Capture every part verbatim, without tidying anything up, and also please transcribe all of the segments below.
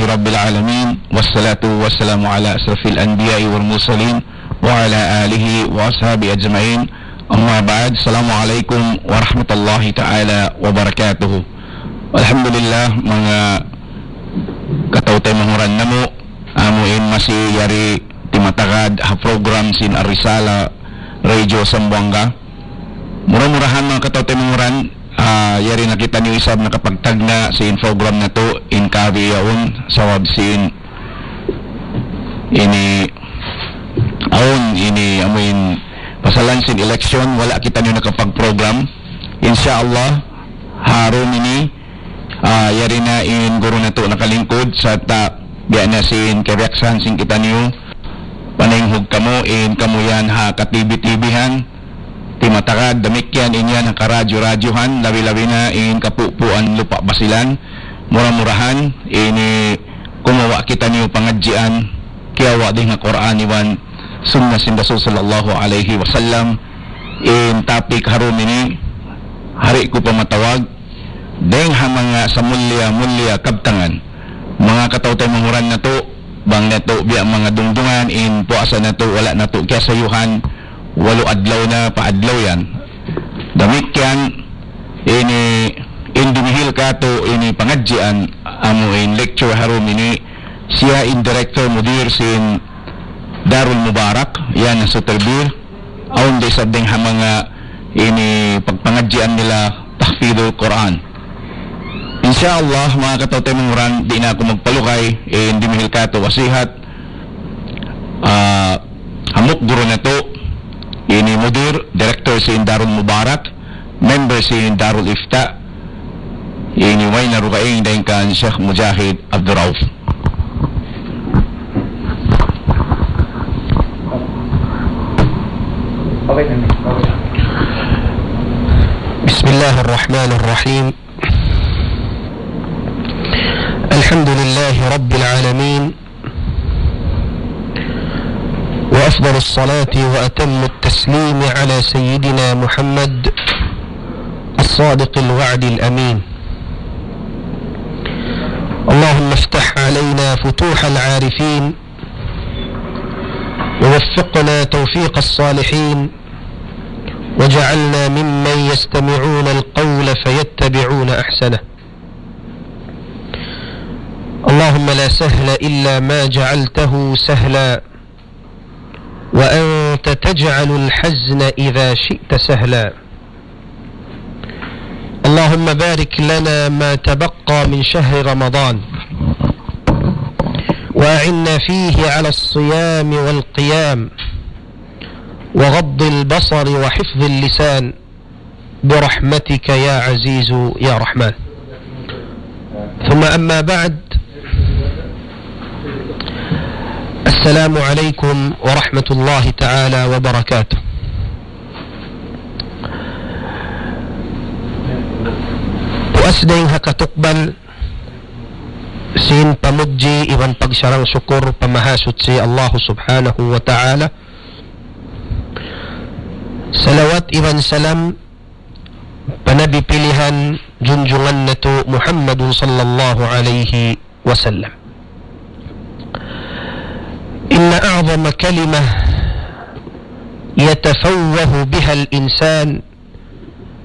رب العالمين، والصلاة والسلام على أشرف الأنبياء والمرسلين، وعلى آله وأصحابه أجمعين. أما بعد، السلام عليكم ورحمة الله تعالى وبركاته. Alhamdulillah, manga kataw-taymanghuran namu', amu in masi yari timatagad ha program sin Ar-Risala Radio Zamboanga. Mura-murahan, manga kataw-taymanghuran, ah, yari na kitaniyu isab nakapagtagna' sin program natu', in kaagi yaun, sabab sin ini, awn ini, amu in pasalan sin election, wala' kitaniyu nakapag-program. Insya Allah, ha dum ini, ah, yari na in guru natu' nakalingkud, sarta' biya' na sin kabiyaksahan sin kitaniyu, panaynghug kamu, in kamu yan ha ka-T V-T V-han, timatagad, damikkiyan in yan ha karadyo-radyohan, labi-labi na in kapupuan Lupa' Basilan. Mura-murahan, ini kumawa' kitaniyu pangadjian, kiyawa' dayn ha Qur'an iban Sunnah sin Rasul sallallahu alayhi wasallam. In topic ha dum ini, di' ku pa matawag, dayn ha manga samulliya-mulliya kabtangan. Manga kataw-taymanghuran natu', bang natu' biya' manga dungdungan, in puasa natu', wala' natu' kiyasayuhan, walu adlaw na pa adlaw yan. Damikkiyan, ini, in dumihil katu', ini pangadjian, amu in lecture ha dum ini, siya in director mudir sin Darul Mubarak, yan ha Suterbir. Awn da isab dayn ha manga ini pagpangadjian nila tahfidhul Qur'an. Insya Allah, manga kataw-taymanghuran, di' na aku magpalugay, in dumihil katu' wasihat, ah, hambuuk guru natu', ini mudir, director sin Darul Mubarak, member sin Darul Ifta, ini way na dugaing dayn kan Sheikh Mujahid Abdul Rauf. بسم الله الرحمن الرحيم. الحمد لله رب العالمين، وأفضل الصلاة وأتم التسليم على سيدنا محمد الصادق الوعد الأمين. اللهم افتح علينا فتوح العارفين، ووفقنا توفيق الصالحين، واجعلنا ممن يستمعون القول فيتبعون أحسنه. اللهم لا سهل إلا ما جعلته سهلا، وأنت تجعل الحزن إذا شئت سهلا. اللهم بارك لنا ما تبقى من شهر رمضان، وأعنا فيه على الصيام والقيام وغض البصر وحفظ اللسان، برحمتك يا عزيز يا رحمن. ثم أما بعد، السلام عليكم ورحمة الله تعالى وبركاته. Puas dayn ha katukbal sin pamudji iban pagsarang-sukur pa Mahasuchi Allah Subhanahu wa Ta'ala. Salawat iban salam pa Nabi pilihan, junjungan natu' Muhammadun sallallahu alayhi wasallam. إن أعظم كلمة يتفوه بها الإنسان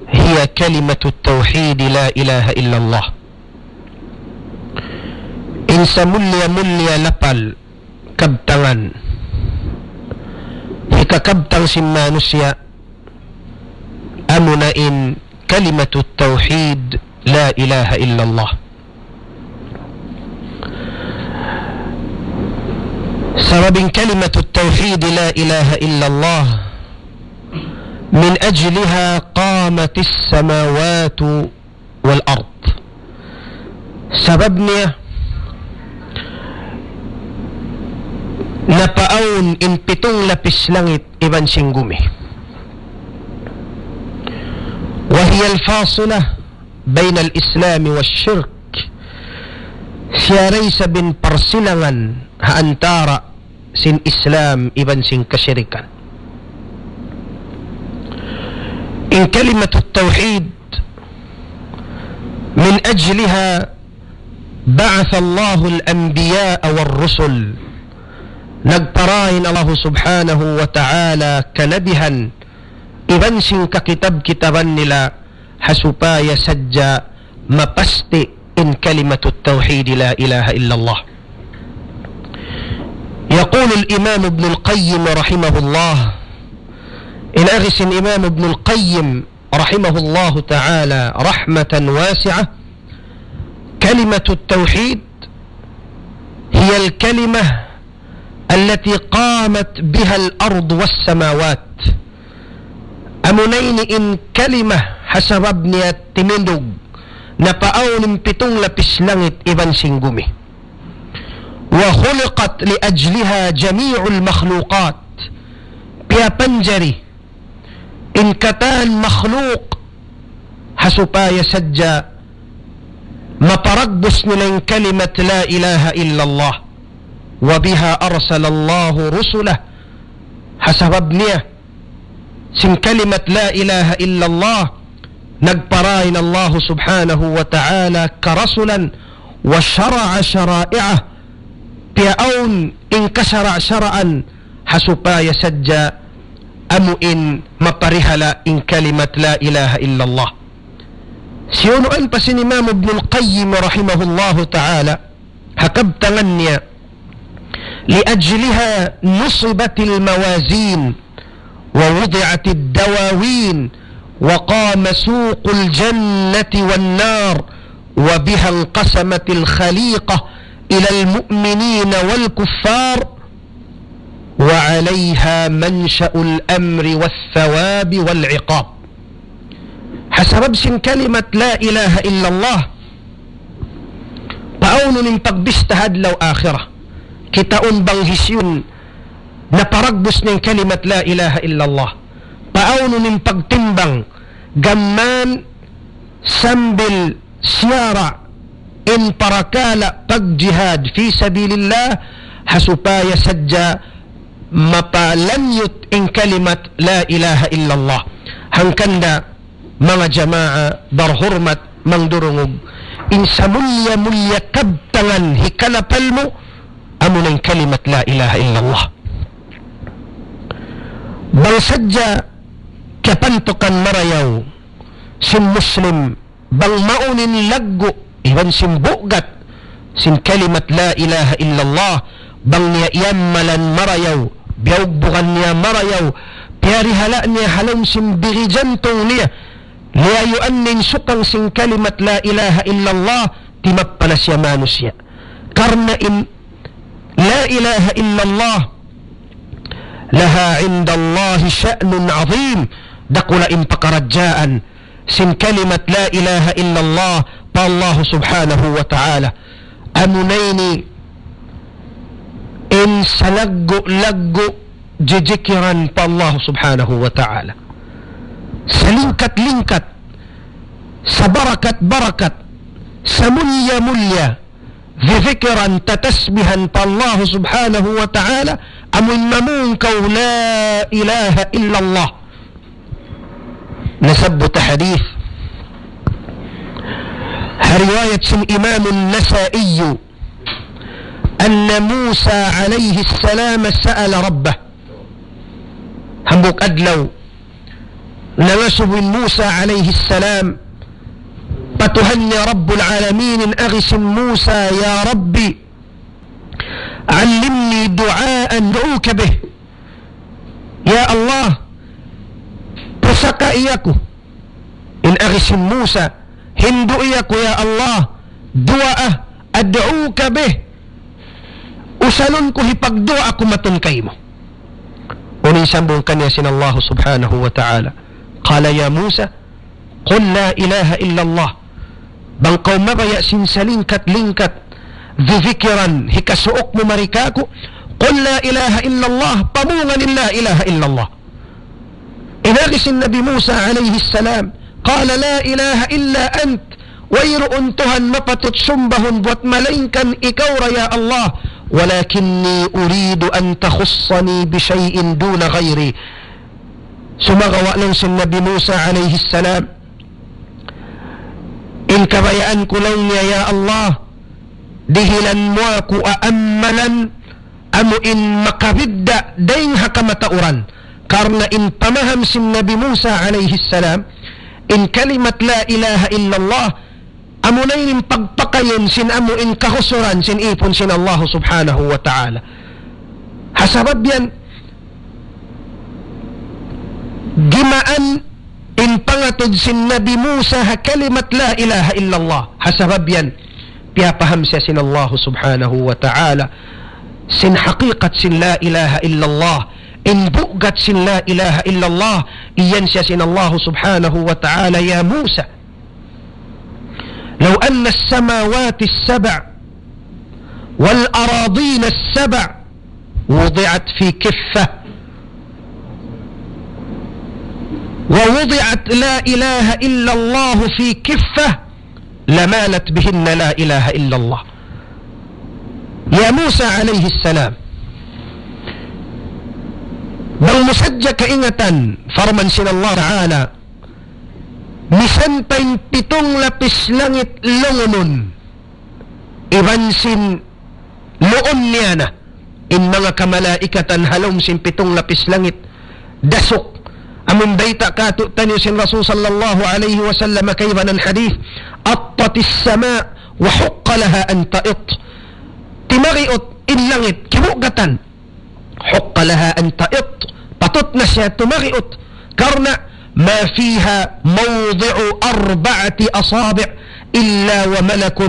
هي كلمة التوحيد لا إله إلا الله. In samulliya-mulliya lapal kabtangan hikakabtang sin manusiya', amuna in kalimatut tawhid, la ilaha illallah. Sabab in kalimatut tawhid, la ilaha illallah, من أجلها قامت السماوات والأرض. Sabab niya, napaawn in pitung lapis langit iban sin gumi. وهي الفاصلة بين الإسلام والشرك. Siya da isab in parsilangan ha antara' sin Islam iban sin kasirikan. In kalimatut tawhid, من أجلها بعث الله الأنبياء والرسل. Nagpara in Allah subhanahu wa ta'ala kanabihan iban sin kakitab-kitaban nila ha supaya sadja mapasti' in kalimatut tawhid la ilaha illallah. يقول الإمام ابن القيم رحمه الله, in agi sin Imam Ibnul Qayyim رحمه الله تعالى رحمة واسعة: كلمة التوحيد هي الكلمة التي قامت بها الأرض والسماوات. Amuna ini in kalimah ha sabab niya timindug na paawn in pitung lapis langit iban sin gumi. وخلقت لأجلها جميع المخلوقات. Piyapanjari in katan makhluk ha supaya sadja maparagbus nila in kalimat la ilaha illallah. وبها أرسل الله رسله. Ha sabab niya sin kalimat la ilaha illallah, nagpara in Allah subhanahu wa ta'ala karasulan, وشرع شرائعه, piyaawn in kasara'-saraan ha supaya sadja amu in maparihala' in kalimat la ilaha illallah. Siyunuan pa sin Imam Ibnul Qayyim rahimahullahu ta'ala, ha kabtangan niya, لأجلها نصبت الموازين ووضعت الدواوين وقام سوق الجنة والنار وبها انقسمت الخليقة إلى المؤمنين والكفار وعليها منشأ الأمر والثواب والعقاب. Ha sabab sin kalimat la ilaha illallah, paawnun in pagbista ha adlaw akhirat. Kitaun bang hisiyu in naparagbus niya in kalimat la ilaha illallah. Paawnun in pagtimbang, gam mayan sambil siyara' in parakala' pagjihad fi sabilillah, ha supaya sadja mapalanyut in kalimat la ilaha illallah. Hangkan da, manga jamaa barhurmat, mangdurungug, in samulliya-mulliya kabtangan hikalapal mu, amuna in kalimat la ilaha illallah. Bang sadja kapantukan marayaw sin Muslim, bang mawn in laggu' iban sin bugat sin kalimat la ilaha illallah, bang niya iyamalan marayaw, biyaugbugan niya marayaw, piyarihala' niya ha lawm sin diri jantung niya, liyayuan niya in sukang sin kalimat la ilaha illallah, timappa na siya manusiya'. Karna' in la ilaha illallah, لها عند الله شأن عظيم. Dakula' in pakaradjaan sin kalimat la ilaha illallah pa Allah subhanahu wa ta'ala. Amuna ini in salaggu'-laggu' jijikiran pa Allah subhanahu wa ta'ala. Salingkat-lingkat, sabarakat-barakat, samulliya-mulliya jijikiran, tatasbihan pa Allah subhanahu wa ta'ala, amun mamung kaw la ilaha illallah. Nasabbut ha hadith, ha riwayat sin Imam An-Nasa'i, أن موسى عليه السلام سأل ربه. Hambuuk adlaw, nangasubu in Musa alayhi salam pa Tuhan niya Rabbul Alamin, in agi sin Musa, "Ya Rabbi, علمني دعاء أدعوك به." Ya Allah, pusaka'i aku. In agi sin Musa, hindu'i aku, ya Allah, duwaa, "أدعوك به." Usalun ku hipagduwaa aku matun kaymu. Unu in sambung kaniya sin Allah subhanahu wa ta'ala? قال: يا موسى، قل لا إله إلا الله. Bang kaw mabaya' sin salingkat-lingkat jijikiran hikasuuk mu mari kāku', قل لا إله إلا الله, pamungan in la ilaha illallah. In agi sin Nabi Musa alayhi salam, قال: لا إله إلا أنت. Wayruun Tuhan mapatut sumbahun buwat malaingkan ikaw ra, ya Allah. ولكني أريد أن تخصني بشيء دون غيري. Sumagawa' laung sin Nabi Musa alayhi salam, in kabayaan ku laung niya, ya Allah, dihilan mu aku aammalan amu in makabidda' dayn ha kamatauran. Karna' in pamaham sin Nabi Musa alayhi salam, in kalimat la ilaha illallah, amuna in pagpakayun sin amu in kahusuran sin ipun sin Allah subhanahu wa ta'ala. Ha sabab yan, gimaan in pangatud sin Nabi Musa ha kalimat la ilaha illallah. Ha sabab yan, piyapaham siya sin Allah subhanahu wa ta'ala sin hakikat sin la ilaha illallah. In bugat sin la ilaha illallah, iyan siya sin Allah subhanahu wa ta'ala, يا موسى لو أن السماوات السبع والأراضين السبع وضعت في كفة، ووضعت لا إله إلا الله في كفة، لمالت بهن لا إله إلا الله. Ya Musa alayhi salam, bang mu sadja kaingatan, parman sin Allah Ta'ala, misan pa in pitung lapis langit lungunun, iban sin luun niya na, in manga kamalaikatan ha lawm sin pitung lapis langit, dasuk. Amun bayta' kātu'niyu sin Rasul sallallahu alayhi wasallam kaibanan hadith, أطت السماء وحق لها أن تئط. Timariut in langit, kibugatan. حق لها أن تئط. Patut na siya tumariut. Karna' ما فيها موضع أربعة أصابع إلا وملك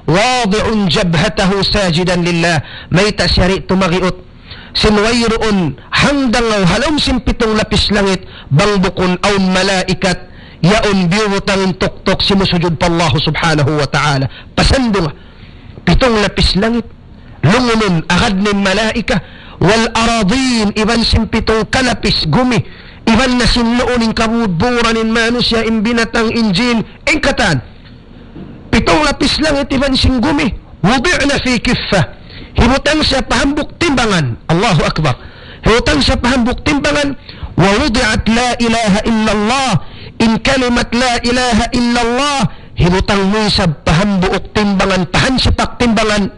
واضع جبهته ساجدا لله. Mayta' siya di' tumariut? Sin wayruun hangdangaw ha lawm sin pitung lapis langit, bang bukun awn malaikat, yaun biyutang in tuktuk simusujud pa Allah subhanahu wa ta'ala. Pasandunga, pitung lapis langit, lungunun, agad in malaika, والأراضين, iban sin pitung kalapis gumi, iban na sin luun in kabudburan in manusiya', in binatang, in jin, in katan. Pitung lapis langit iban sin gumi, وضعن في كفة. Hibutang siya pa hambuuk timbangan. Allahu Akbar. Hibutang siya pa hambuuk timbangan. ووضعت لا إله إلا الله. In kalimat la ilaha illallah, hibutang mu isab pa hambuuk timbangan, pa hansipak timbangan.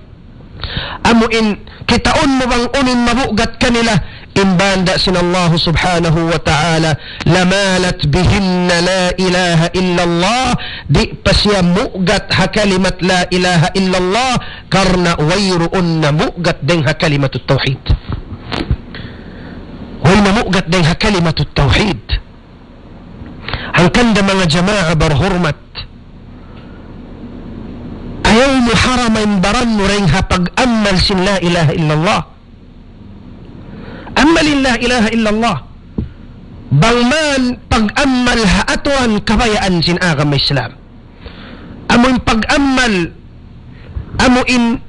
Amu in kitaun mu bang unu in mabugat kanila, in banda' sin Allah subhanahu wa ta'ala, لمالت بهن لا إله إلا الله, di' pa siya mugat ha kalimat la ilaha illallah, karna' wayruun na mugat dayng ha kalimatut tawhid. Way na mugat dayng ha kalimatut tawhid. Hangkan da manga jamaa barhurmat, ayaw mu harama in baran mu dayng ha pag-ammal sin la ilaha illallah. Ammal in la ilaha illallah. Bang man pag-ammal ha aturan kabayaan sin agama Islam. Amu in pag-ammal, amu in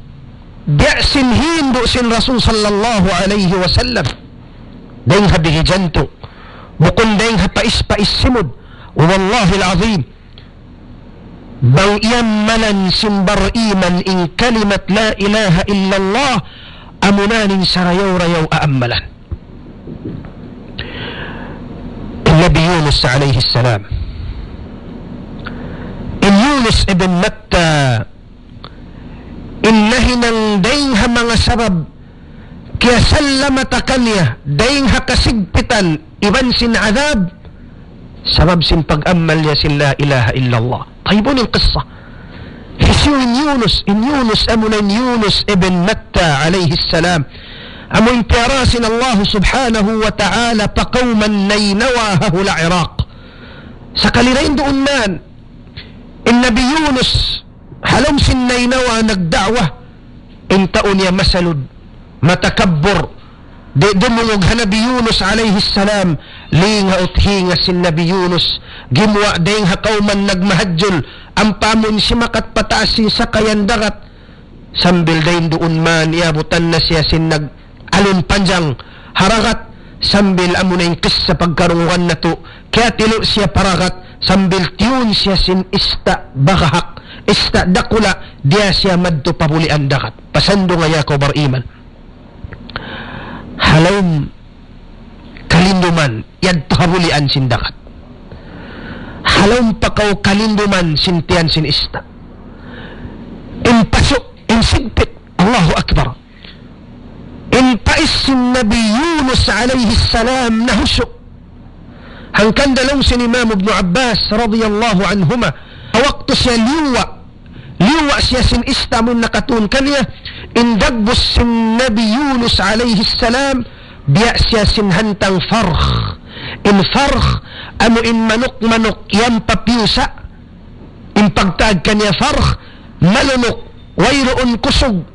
biya' sin hindu' sin Rasul sallallahu alayhi wasallam. Dayng ha bihijantu. Bukun dayng ha pais-pais simud. Wallahil azim. Bang iyammalan sin bar-iman in kalimat la ilaha illallah, amuna in sarayaw-rayaw aammalan. In Nabi Yunus alayhi salam. In Yunus ibn Matta, in nahinang dayng ha manga sabab kiyasalamatan niya dayng ha kasigpitan iban sin adab, sabab sin pag-ammal niya sin la ilaha illallah. Tayyib, unu in qissa? Hisiyu in Yunus? In Yunus amuna in Yunus ibn Matta alayhi salam. Amu in piyara sin Allah subhanahu wa ta'ala pa kawman Nainawa ha hula' Iraq. Sakali dayn duun man, in Nabi Yunus, ha lawm sin Nainawa nagda'wa, in tau niya masalud, matakabbur, di' dumungug ha Nabi Yunus alayhi salam, lingaut hinga sin Nabi Yunus, gimuwa' dayng ha kawman nagmahadjul, ampa amun simakat pataas sin sakayan dagat, sambil dayn duun man, iyabutan na siya sin nag-, alun panjang ha dagat, sambil amuna in kissa pagkarungugan natu', kiyatilu' siya pa dagat, sambil tiyun siya sin ista' bagahak, ista' dakula', diyā siya madtu pa bulian dagat. Pasandunga ya kaw bar-iman. Ha lawm kalinduman, yadtu ha bulian sin dagat. Ha lawm pa kaw kalinduman sin tiyan sin ista'. In pasu', in sigpit. Allahu Akbar. In pais sin Nabi Yunus alayhi salam nahusu'. Hangkan da laung sin Imam Ibn Abbas radiyallahu anhuma, waktu siya liyuwa', liyuwa' siya sin ista' amun nakatun kaniya, in dagbus sin Nabi Yunus alayhi salam, biya' siya sin hantang farkh. In farkh, amu in manuk-manuk yan papiyusa', in pagtawag kaniya farkh, malunuk, wayruun kusug.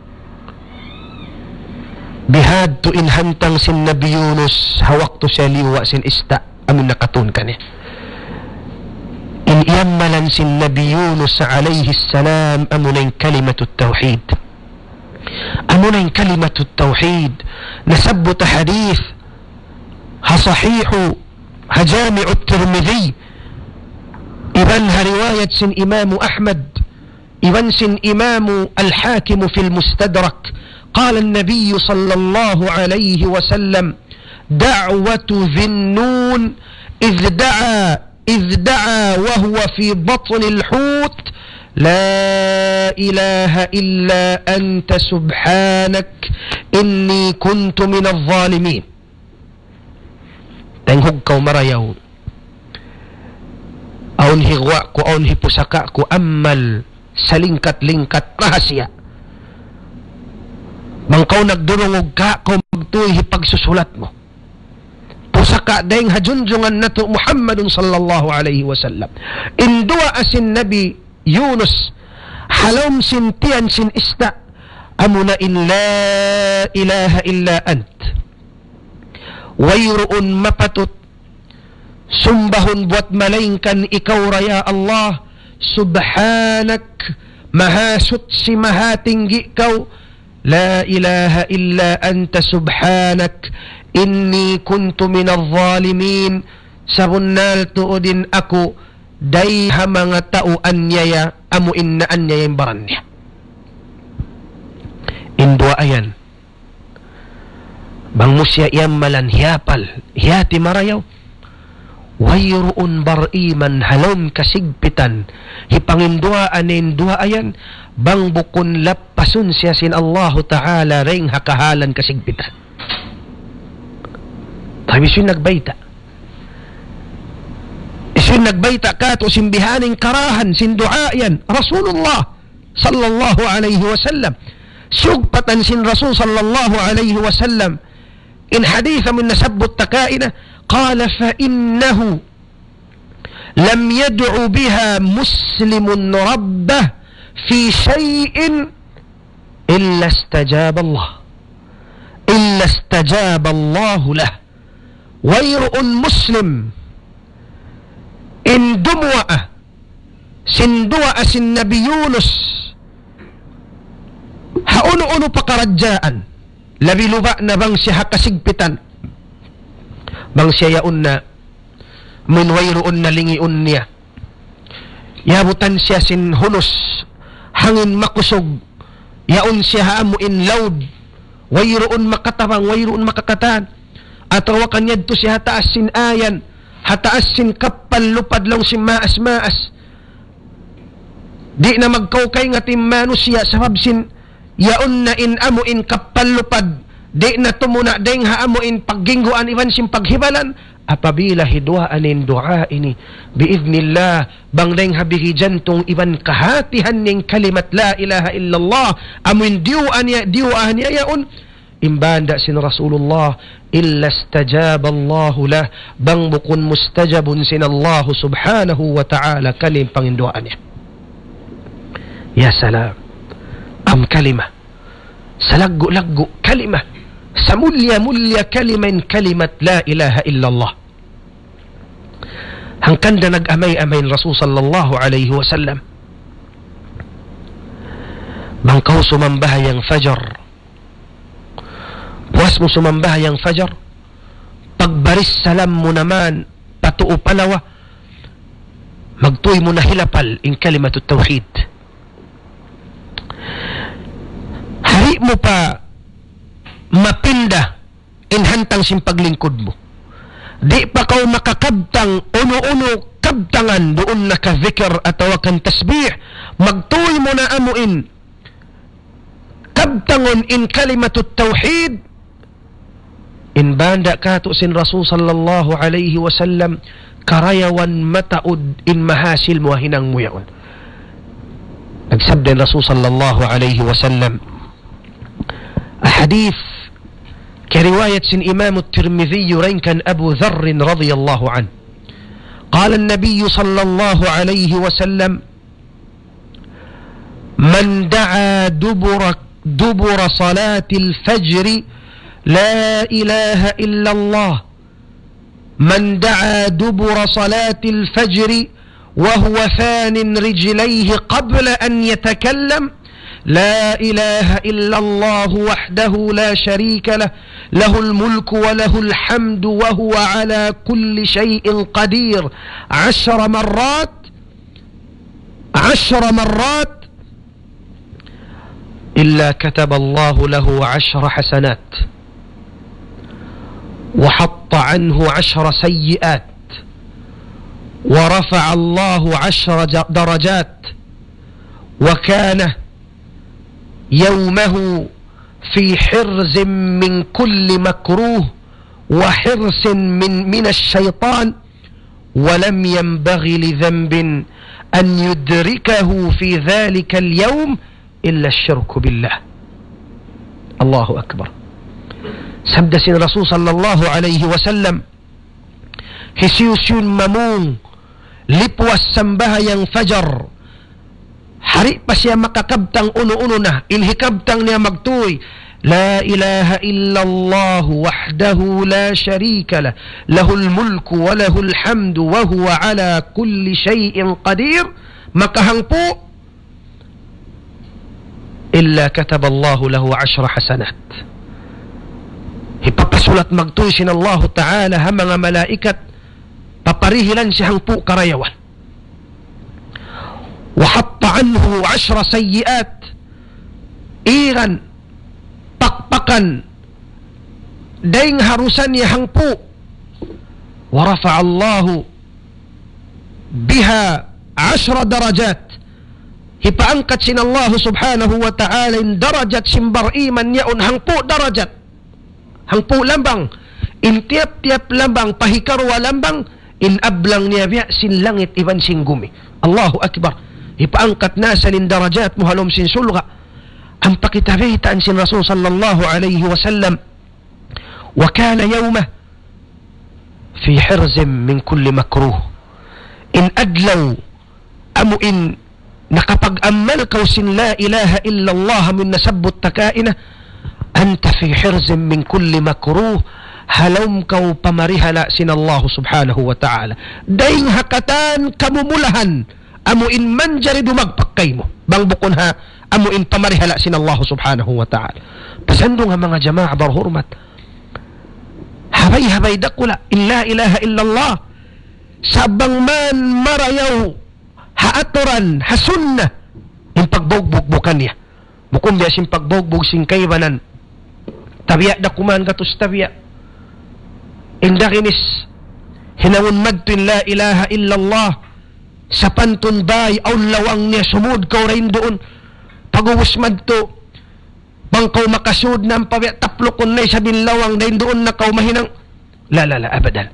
Bihadtu in hantang sin Nabi Yunus ha waktu siya liyuwa' sin ista' amun nakatun kaniya. In iyammalan sin Nabi Yunus alayhi salam amuna in kalimatut tawhid. Amuna in kalimatut tawhid. Nasabbut ha hadith ha Sahihu, ha Jami'ut Tirmidhi, iban ha riwayat sin Imamu Ahmad, iban sin Imamu Al-Hakimu fil Mustadrak. قال النبي صلى الله عليه وسلم: دعوة ذي النون إذ دعا، إذ دعا وهو في بطن الحوت: لا إله إلا أنت سبحانك إني كنت من الظالمين. Tayngug kaw marayaw. Awn hi guwa' ku, awn hi pusaka' ku, ammal salingkat-lingkat rahasiya. Bang kaw nagdurungug, kaw magtuy hi pagsusulat mu. Pusaka' dayng ha junjungan natu' Muhammadun sallallahu alayhi wasallam. In duwaa sin Nabi Yunus, ha lawm sin tiyan sin ista', amuna in لا إله إلا أنت. Wayruun mapatut sumbahun buwat malaingkan ikaw ra ya Allah. سبحانك, maha suchi, maha tinggi kaw. لا إله إلا أنت سبحانك إني كنت من الظالمين. Sabunnal tuud in aku dayn ha manga tau anyaya, amu in naanyaya in baran niya. In duwaa yan, bang mu siya iyammalan, hiyapal, hiyati marayaw, wayruun bar-iman ha lawm kasigpitan hipanginduwaa niya in duwaa yan, bang bukun lappasun siya sin Allahu Ta'ala dayng ha kahalan kasigpitan. Tayyib, hisiyu in nagbayta'? Hisiyu in nagbayta' katu' sin bihaini in karahan sin duwaa yan? Rasulullah sallallahu alayhi wasallam. Sugpatan sin Rasul sallallahu alayhi wasallam. In hadith amun nasabbut ta kaina, قال: فإنه لم يدع بها مسلم ربه في شيء إلا استجاب الله، إلا استجاب الله له. Wayruun Muslim in dumuwaa sin duwaa sin Nabi Yunus ha unu-unu pakaradjaan, labi luba' na bang siya ha kasigpitan, bang siya yaun na amun wayruun na lingiun niya. Yaabutan siya sin hunus, hangin makusug, yaun siya ha amu in laud, wayruun makatabang, wayruun makakatan. Atawa kan yadtu siya ha taas sin ayan, ha taas sin kappal lupad laung sin maas-maas. Di' na magkaw kaingat in manusiya' sabab sin yaun na in amu in kappal lupad, di' na tumuna' dayng ha amu in paggingguan iban sin paghibalan. Apabila hiduwaa niya in duwaa ini, bi'idhnillah, bang dayng ha bigi jantung iban kahatihan niya in kalimat لا إله إلا الله, amu in diyuwaa niya, diyuwaa niya yaun, in banda' sin Rasulullah, إلا استجاب الله له, bang bukun mustajabun sin Allah subhanahu wa ta'ala kaniya in panginduwaa niya. Ya salam. Am kalima. Salaggu'-laggu' kalima. Samulliya-mulliya kalima in kalimat لا إله إلا الله. Hangkan da nag-amay-amay in Rasul sallallahu alayhi wasallam. Bang kaw sumambahayang fajar, puas mu sumambahayang fajar, pagbaris salam mu naman, pa tuu pa lawa, magtuy mu na hilapal in kalimatut tawhid. Di' mu pa mapinda in hantang sin paglingkud mu. Di' pa kaw makakabtang unu-unu kabtangan duun na ka dhikr atawa kan tasbih, magtuy mu na amu in kabtangun in kalimatut tawhid, in banda' katu' sin Rasul sallallahu alayhi wasallam, karayawan mataud in mahasil mu ha hinang mu yaun. Nagsabda in Rasul sallallahu alayhi wasallam, hadith kariwayat sin Imam Tirmidhi, dayn kan Abu Dharr radiyallahu anhu. قال النبي صلى الله عليه وسلم: من دعا دبر، دبر صلاة الفجر، لا إله إلا الله، من دعا دبر صلاة الفجر وهو ثان رجليه قبل أن يتكلم، لا إله إلا الله وحده لا شريك له، له الملك وله الحمد وهو على كل شيء قدير، عشر مرات، عشر مرات، إلا كتب الله له عشر حسنات، وحط عنه عشر سيئات، ورفع الله عشر ج-، درجات، وكان يومه في حرز من كل مكروه، وحرز من، من الشيطان، ولم ينبغ لذنب أن يدركه في ذلك اليوم إلا الشرك بالله. الله أكبر. Sabda sin Rasul sallallahu alayhi wasallam, hisiyu-siyu in mamung lipuas sambahayang fajar, di' pa siya makakabtang unu-unu na, in hikabtang niya magtuy, لا إله إلا الله وحده لا شريك له، له الملك وله الحمد وهو على كل شيء قدير, makahangpu', إلا كتب الله له عشر حسنات. Hipapasulat magtuy sin Allahu Ta'ala ha manga malaikat, paparihilan siya hangpu' karayawan. وحط عنه عشر سيئات. Iran, pakpakan, dayng ha dusa niya hangpu'. ورفع الله بها عشر درجات. Hipaangkat sin Allah subhanahu wa ta'ala in darajat sin bariman yaun hangpu' darajat. Hangpu' lambang. In tiyap-tiyap lambang, pa hikaruwa lambang, in ablang niya biya' sin langit iban sin gumi. Allahu Akbar. Hipaangkat na sa in darajat mu ha lawm sin surga'. Ampa kita baytaan sin Rasul sallallahu alayhi wasallam, وكان يومه في حرز من كل مكروه. In adlaw amu in nakapag-amal kaw sin لا إله إلا الله, amu in nasabbut ta kaina, أنت في حرز من كل مكروه, ha lawm kaw pamarihala' sin Allah subhanahu wa ta'ala. Dayng ha katan kamumulahan, amu in manjari dumagpak kaymu. Bang bukun ha, amu in pamarihala' sin Allah subhanahu wa ta'ala. Pasal duun ha manga jamaa barhurmat, habay-habay dakula' in لا إله إلا الله. Sa' bang man marayaw ha aturan, ha sunnah, in pagbugbug bukan niya. Bukun biya' sin pagbugbug sin kaibanan. Tabiya' da kuman gatus tabiya'. Inda ginis hinangun madtu in لا إله إلا الله. Sapantun bay awn lawang niya, sumud kaw dayn duun. Pag'ubus madtu, bang kaw makasud na ampa biya' taplukun na isab in lawang, dayn duun na kaw mahinang. La, la, la, abadan.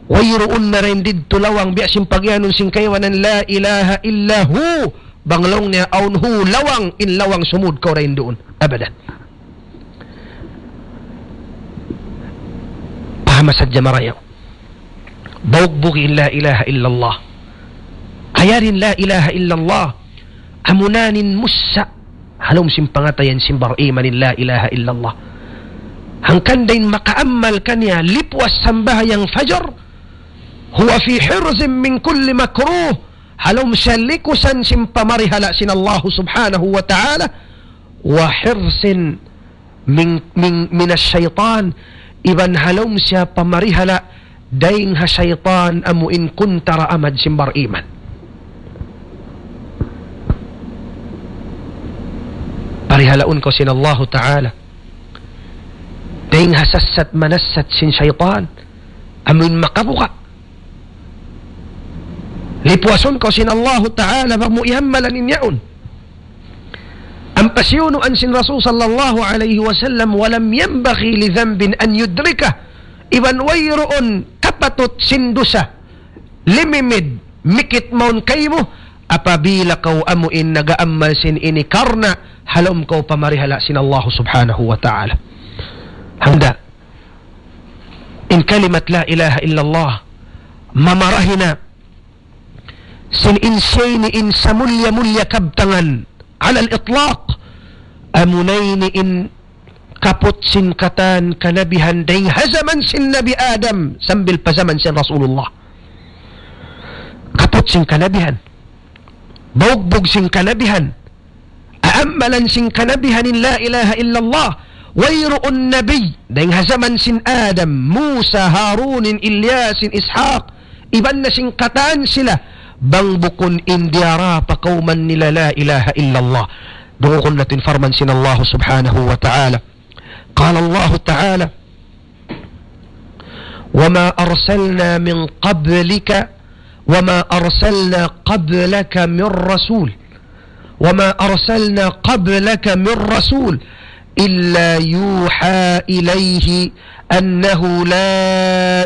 Wayruun na dayn didtu lawang biya' sin pagiyanun sin kaibanan لا إله إلا هو. Bang laung niya awn hu lawang, in lawang sumud kaw dayn duun. Abadan. Pahama sadja marayaw. Bugbug in لا إله إلا الله. Ayarin لا إله إلا الله. Amuna in mussa ha lawm sin pangatayan sin bariman in لا إله إلا الله. Hangkan da in makaamal kaniya lipuas sambahayang fajar, هو في حرز من كل مكروه, ha lawm siya likusan sin pamarihala' sin Allah subhanahu wa ta'ala, وحرز من، من، من الشيطان, iban ha lawm siya pamarihala' dayng ha saytan amu in kuntara amad sin bariman. Parihalaun kaw sin Allahu Ta'ala dayng ha sassat manassat sin saytan, amu in makabuga'. Lipuasun kaw sin Allahu Ta'ala bang mu iyammalan in yaun. Am-, Kasiyunuan sin Rasul sallallahu alayhi wasallam, ولم ينبغي لذنب أن يدركه. Iban wayruun kapatut sin dusa, limimid, mikit mawn kaymu, apabila kaw amu in nag-aamal sin ini karna' ha lawm kaw pamarihala' sin Allah subhanahu wa ta'ala. Hangkan, in kalimat la ilaha illallah, mamarahi na sin in siya ini in samulliya-mulliya kabtangan, ala al-itlaq, amuna ini in kaput sin katan kanabihan dayn ha jaman sin Nabi Adam sambil pa jaman sin Rasulullah. Kaput sin kanabihan. Bugbug sin kanabihan. Aammalan sin kanabihan in la ilaha illallah. Wayruun nabi, dayn ha jaman sin Adam, Musa, Harun, in Ilyas, in Ishaq, iban na sin katan sila, bang bukun in diyara pa kawman nila la ilaha illallah. Dungukun natu' in parman sin Allah subhanahu wa ta'ala. قال الله تعالى: وما أرسلنا من قبلك، وما أرسلنا قبلك من رسول، وما أرسلنا قبلك من رسول إلا يوحى إليه أنه لا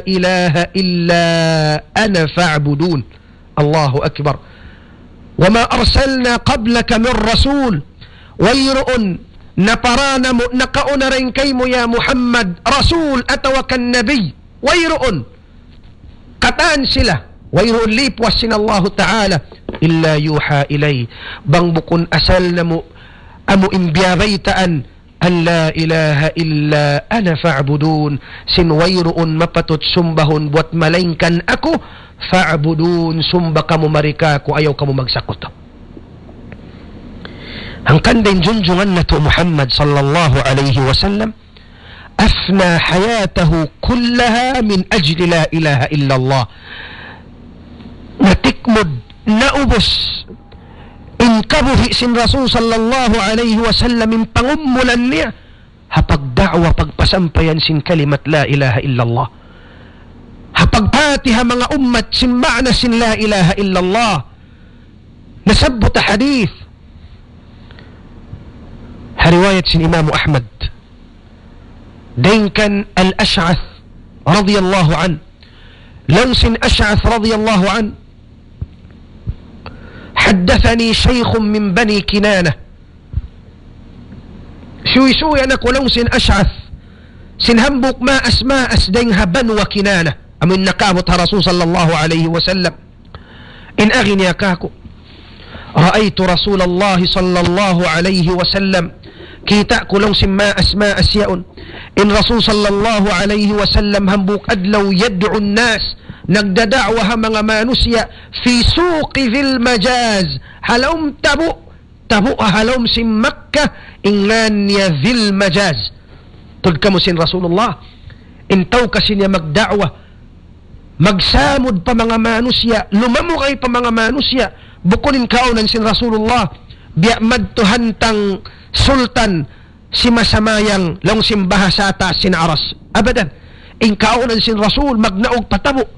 إله إلا أنا فاعبدون. الله أكبر. وما أرسلنا قبلك من رسول. Wayruun napara namu', nakauna dayn kaymu ya Muhammad, rasul atawa kan nabi. Wayruun. Katan sila. Wayruun lipuas sin Allahu Ta'ala. إلا يوحى إليه. Bang bukun asal namu', amu in biyabaytaan, أن لا إله إلا أنا فاعبدون. Sin wayruun mapatut sumbahun buat malaingkan aku, فاعبدون, sumba kamu mari kāku', ayaw kamu magsakutu. Hangkan dayn junjungan natu' Muhammad sallallahu alayhi wasallam, أفنى حياته كلها من أجل لا إله إلا الله. Natikmud, naubus in kabuhi' sin Rasul sallallahu alayhi wasallam, in pangumulan niya ha pagda'wa, pagpasampayan sin kalimat la ilaha illallah. Ha pagpahāti ha manga ummat sin ma'na sin la ilaha illallah. Nasabbut ha hadith, ha riwayat sin Imam Ahmad, dayn kan Al-Ash'ath radiyallahu anhu. Laung sin Ash'ath radiyallahu anhu, حدثني شيخ من بني كنانة. Suysuyan aku, laung sin Ash'ath, sin hambuuk maas-maas dayn ha Banwa Kinana, amun nakaabut ha Rasul sallallahu alayhi wasallam. In agi niya kāku', رأيت رسول الله صلى الله عليه وسلم. Kita' ku, laung sin maas-maas yaun, in Rasul sallallahu alayhi wasallam hambuuk adlaw يدعو الناس, nagdada'wa ha manga manusiya', في سوق ذي المجاز, ha lawm tabu', tabu' ha lawm sin Makkah, in ngan niya Dhil Majaz. Tuud kamu sin Rasulullah, in tau kasi niya magda'wa, magsamud pa manga manusiya', lumamugay pa manga manusiya', bukun in kaunan sin Rasulullah, biya' madtu hantang sultan, simasamayang, laung sin bahasa taas sin aras. Abadan. In kaunan sin Rasul, magnaug pa tabu',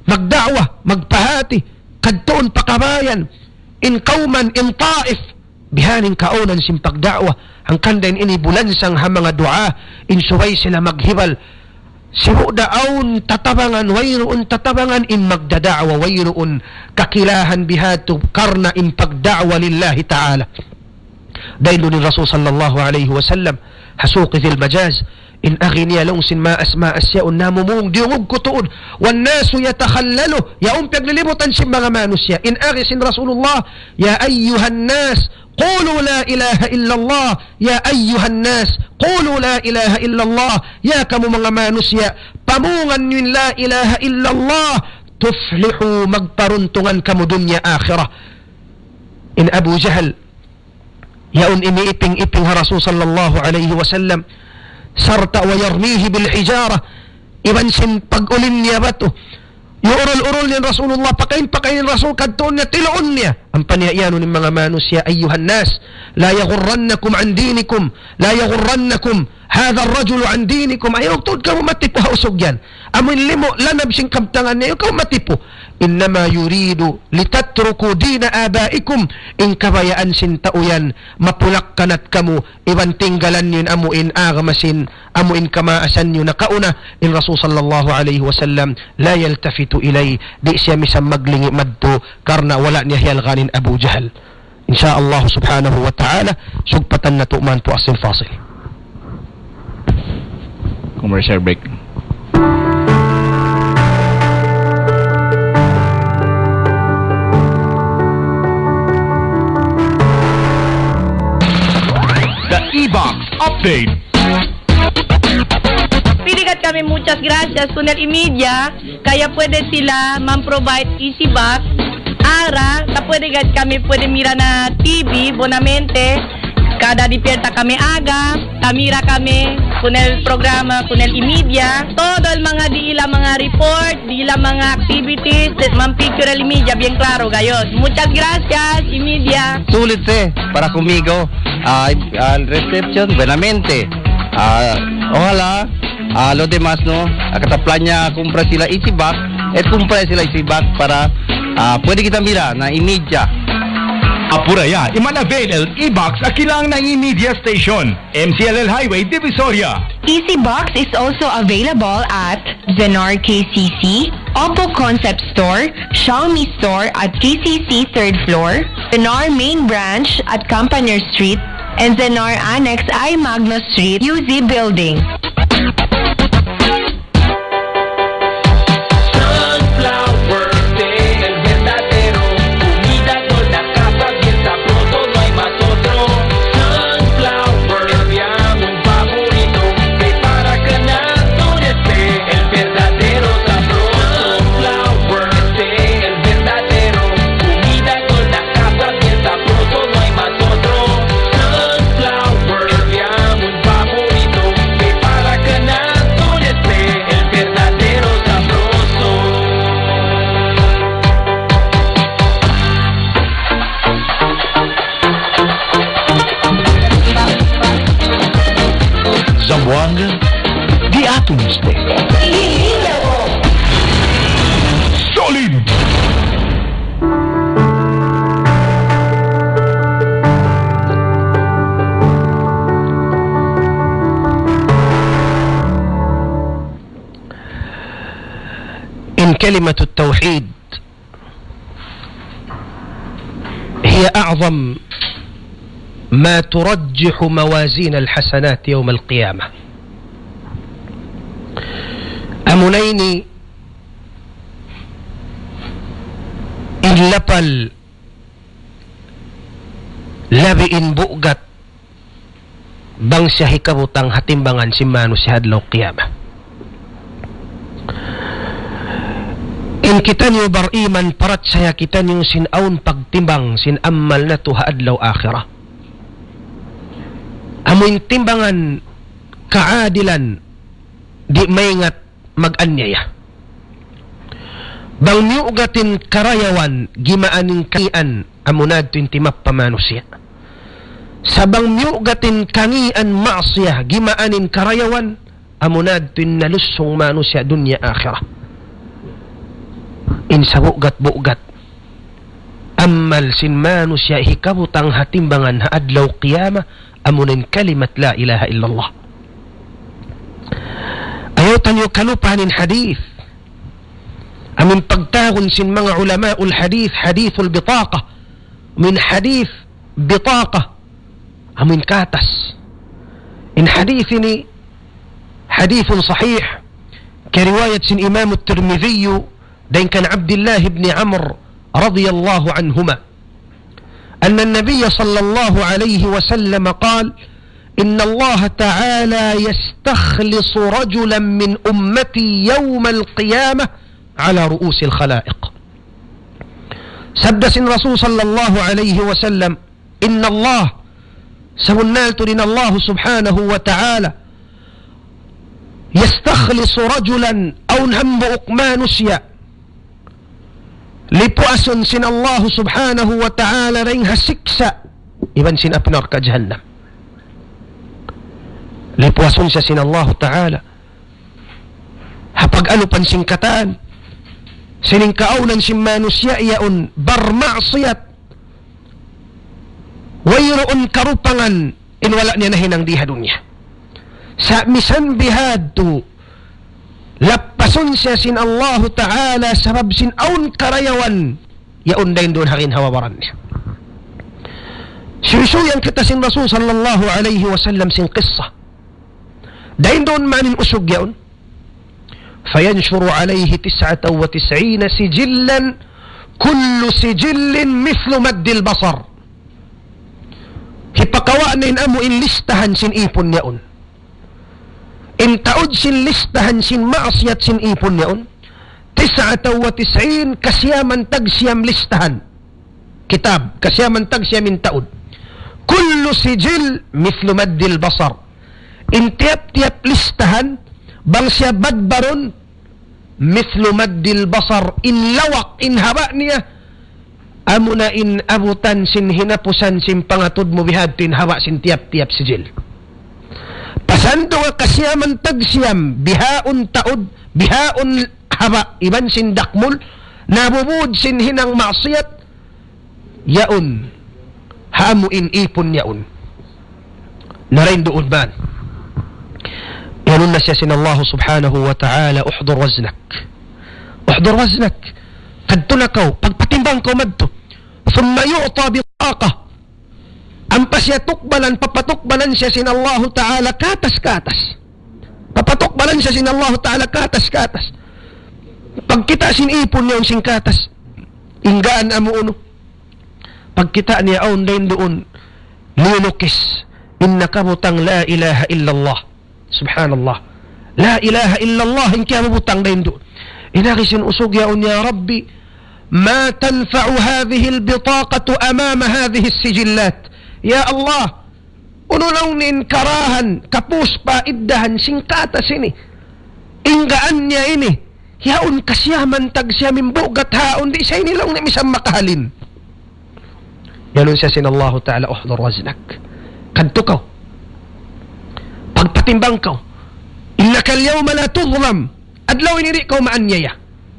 magda'wa, magpahāti, kadtuun pa kabayan, in kawman, in Taif, bihan in kaunan sin pagda'wa. Hangkan da in ini bulansang ha manga du'a, in subay sila maghibal. Sibu' da awn tatabangan, wayruun tatabangan in magdada'wa, wayruun kakilahan bihadtu karna' in pagda'wa lillahi ta'ala. Dayn duun in Rasul sallallahu alayhi wasallam, ha Suq Dhil Majaz, in agi niya laung sin maas-maas yaun namumung, diyungug ku tuud. والناس يتخلله, yaun piyaglilibutan sin manga manusiya'. In agi sin Rasulullah, يا أيها الناس قولوا لا إله إلا الله، يا أيها الناس قولوا لا إله إلا الله. Ya kamu manga manusiya', pamungan niyu in la ilaha illallah, تفلحوا, magparuntungan kamu dunya akhirat. In Abu Jahal, yaun imiiping-iping ha Rasul sallallahu alayhi wasallam, sarta' ويرميه بالحجارة, iban sin pag-ulin niya batu. Iyurul-urul niya in Rasulullah, pakain-pakain in Rasul, kadtuun niya, tiluun niya. Ampa niya iyanun in manga manusiya', أيها الناس، لا يغرنكم عن دينكم، لا يغرنكم هذا الرجل عن دينكم. Ayaw tuud kamu matipu ha usug yan. Amu in limu' lanab sin kabtangan niya, ayaw kamu matipu. إنما يريد لتتركوا دين آبائكم. In kabayaan sin tau yan, mapulak-kanat kamu, iban tinggalan niyu in amu in agama sin, amu in kamaasan niyu nakauna. In Rasul sallallahu alayhi wasallam, لا يلتفت إليه, di' siya misan maglingi' madtu, karna' wala' niya hiyalgaan in Abu Jahal. In sha Allah subhanahu wa ta'ala, sugpatan natu' man pu asil fasil. Commercial break. The E-Box Update. Pilikat kami, muchas gracias, Kunel Imedia. Kaya pwede sila man-provide Easy Box. Ara, ta pwede gad kami pwede mira na T V, bonamente. Kada despierta kami aga, ta mira kami, Kunel programa, Kunel Imedia. Todo el mga di ila mga report, di ila mga activities, man-picture el Imedia, bien claro, gayos. Muchas gracias, Imedia. Sulit, eh, para kumigo. Ah, ah, reception, bonamente. Ah, ojalá, ah, lo demás, no? Ah, kata plan niya kumpra sila Easy Box, eh, kumpra sila Easy Box para, ah, pwede kita mira na Imedia. Apura ya, iman avail el E-Box ha kilang na Imedia Station, M C L L Highway, Divisoria. Easy Box is also available at Zenar K C C, Oppo Concept Store, Xiaomi Store at K C C third floor, Zenar Main Branch at Campaner Street, and Zenar Annex I Magno Street, U Z Building. Sunflower, el verdadero, comida con la capa bien sabroso, no hay más otro. Sunflower, el favorito, prepara ganado de fe, el verdadero sabroso. Flour, el verdadero, comida con la capa bien sabroso, no hay más otro. Flour, el favorito, prepara ganado de fe, el verdadero sabroso. Zamboanga, di atun este. Solid! In kalimatut tawhid هي أعظم ما ترجح موازين الحسنات يوم القيامة. Amuna ini in lapal labi in bugat bang siya hikabutang ha timbangan sin manusiya' ha adlaw qiyamah. In kitaniyu bariman, parachaya kitaniyu sin awn pagtimbang sin amal natu' ha adlaw akhirat. Amu in timbangan kaadilan, di' maingat mag-anyaya. Bang miyugat in karayawan, gimaan in kaiyan, amuna yadtu in timappa manusiya'. Sa' bang miyugat in kangian ma'siyah, gimaan in karayawan, amuna yadtu in nalusung manusiya' dunya akhirat. In sabugat-bugat amal sin manusiya' hikabutang ha timbangan ha adlaw qiyamah, amuna in kalimat la ilaha illallah. Ayaw taniyu kalupahan in hadith. Amun pagtawagun sin manga ulamaul hadith, hadithul bitaqa. Amun hadith bitaqa. Amun katas. In hadith ini hadithun sahih. Kariwayat sin Imam Tirmidhi, dayn kan Abdullah ibn Amr radiyallahu anhuma. أن النبي صلى الله عليه وسلم قال: إن الله تعالى يستخلص رجلا من أمتي يوم القيامة على رؤوس الخلائق. Sabda sin Rasul sallallahu alayhi wasallam, إن الله, sabunnal tuud in Allah subhanahu wa ta'ala, يستخلص رجلا, awn hambuuk manusiya', lipuasun sin Allah subhanahu wa ta'ala dayn ha siksa' iban sin api narka' jahannam. Lipuasun siya sin Allahu Ta'ala. Ha pag-alupan sin katan, sin in kaawnan sin manusiya' yaun barmaksiyat, wayruun karupangan in wala' niya nahinang di ha dunya. Sa' misan bihadtu, lappasun siya sin Allahu Ta'ala sabab sin awn karayawan, yaun dayn duun ha ginhawa-baran niya. Suysuyan kita sin Rasul sallallahu alayhi wasallam sin qissa. Dayn duun man in usug yaun. فينشر عليه تسعة وتسعين سجلا كل سجل مثل مد البصر. Hipakawa' na in amu in listahan sin ipun yaun. In taud sin listahan sin maksiyat sin ipun yaun, تسعة وتسعين, kasiyaman tagsiyam listahan. Kitab, kasiyaman tagsiyam in taud. كل سجل مثل مد البصر. In tiyap-tiyap listahan, bang siya badbarun, مثل مد البصر, in lawak, in haba' niya, amuna in abutan sin hinapusan sin pangatud mu bihadtu in haba' sin tiyap-tiyap sijil. Pasandu nga kasiyaman tagsiyam, bihaun taud, bihaun haba', iban sin dakmul, nabubud sin hinang maksiyat, yaun, ha amu in ipun yaun. Na dayn duun man. Iyanun na siya sin Allah subhanahu wa ta'ala, احضر وزنك. احضر وزنك. Kadtu na kaw, pagpatimbang kaw madtu. ثم يعطى بطاقة. Ampa siya tukbalan, papatukbalan siya sin Allahu Ta'ala katas-katas. Papatukbalan siya sin Allahu Ta'ala katas-katas. Pagkita' sin ipun niya sin katas. In gaan amu unu. Pagkita' niya awn dayn duun, linukis in nakabutang لا إله إلا الله. Subhanallah. لا إله إلا الله in kiyabutang dayn duun. In agi sin usug yaun, يا ربي، ما تنفع هذه البطاقة أمام هذه السجلات. Ya Allah, unu laung niya in karayawan, kapus pa iddahan sin katas ini. In gaan niya ini. Yaun kasiyaman tagsiyam in bugat ha yaun, di' sa ini laung niya misan makahalin. Iyanun siya sin Allahu Ta'ala, احضر وزنك. Kadtu kaw. Pagpatimbang kaw. إنك اليوم لا تظلم. Adlaw ini di' kaw maanyaya.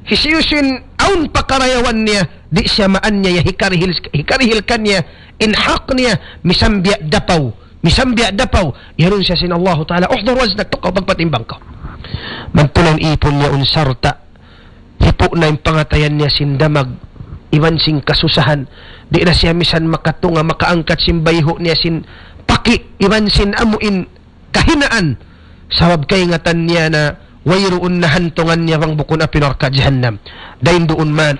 Hisiyu-siyu in awn pa karayawan niya, di' siya maanyaya, hikarihil, hikarihil kaniya in hak niya, misan biya' dapaw, misan biya' dapaw. Iyanun siya sin Allahu Ta'ala, احضر وزنك, tu kaw pagpatimbang kaw. Madtu na in ipun niya yaun sarta' hipu' na in pangatayan niya sin damag, iban sin kasusahan, di' na siya misan makatunga', makaangkat sin bayhu' niya sin paki', iban sin amu in kahinaan, sabab kaingatan niya na wayruun na hantungan niya bang bukun api narka' jahannam. Dayn duun man,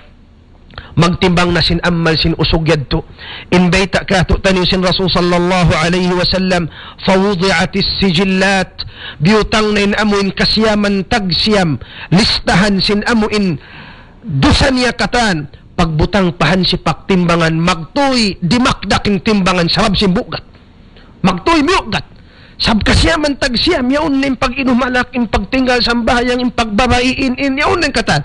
magtimbang na sin amal sin usug yadtu. In bayta' katu'taniyu sin Rasul sallallahu alayhi wasallam, فوضعت السجلات, biyutang na in amu in kasiyaman tagsiyam, listahan sin amu in dusa niya katan, pagbutang pa hansipak timbangan, magtuy dimakdak in timbangan sabab sin bugat. Magtuy miyugat. Sabab kasiyaman tagsiyam, yaun na in pag-inum alak, in pagtinggal sambahayang, in pagbabai, in, in, yaun na in katan.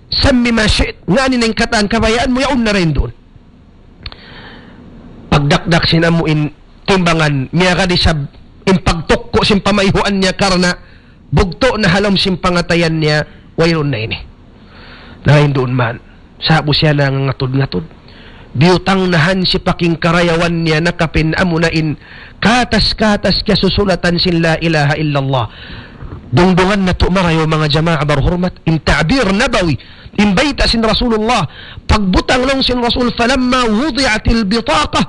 سم ما شئت, ngani na in katan kabayaan mu, yaun na dayn duun. Pagdakdak sin amu in timbangan, miyagad isab in pagtukku' sin pamayhuan niya karna' bugtu' na ha lawm sin pangatayan niya, wayruun na ini. Na dayn duun man. Sa'bu siya nangangatud-ngatud. Biyutang na hansipak in karayawan niya nakapin amu na in katas-katas kiyasusulatan sin لا إله إلا الله. Dungdungan natu' marayaw manga jamaa barhurmat, in ta'bir nabawi, in bayta' sin Rasulullah, pagbutang laung sin Rasul, فلما وضعت البطاقة,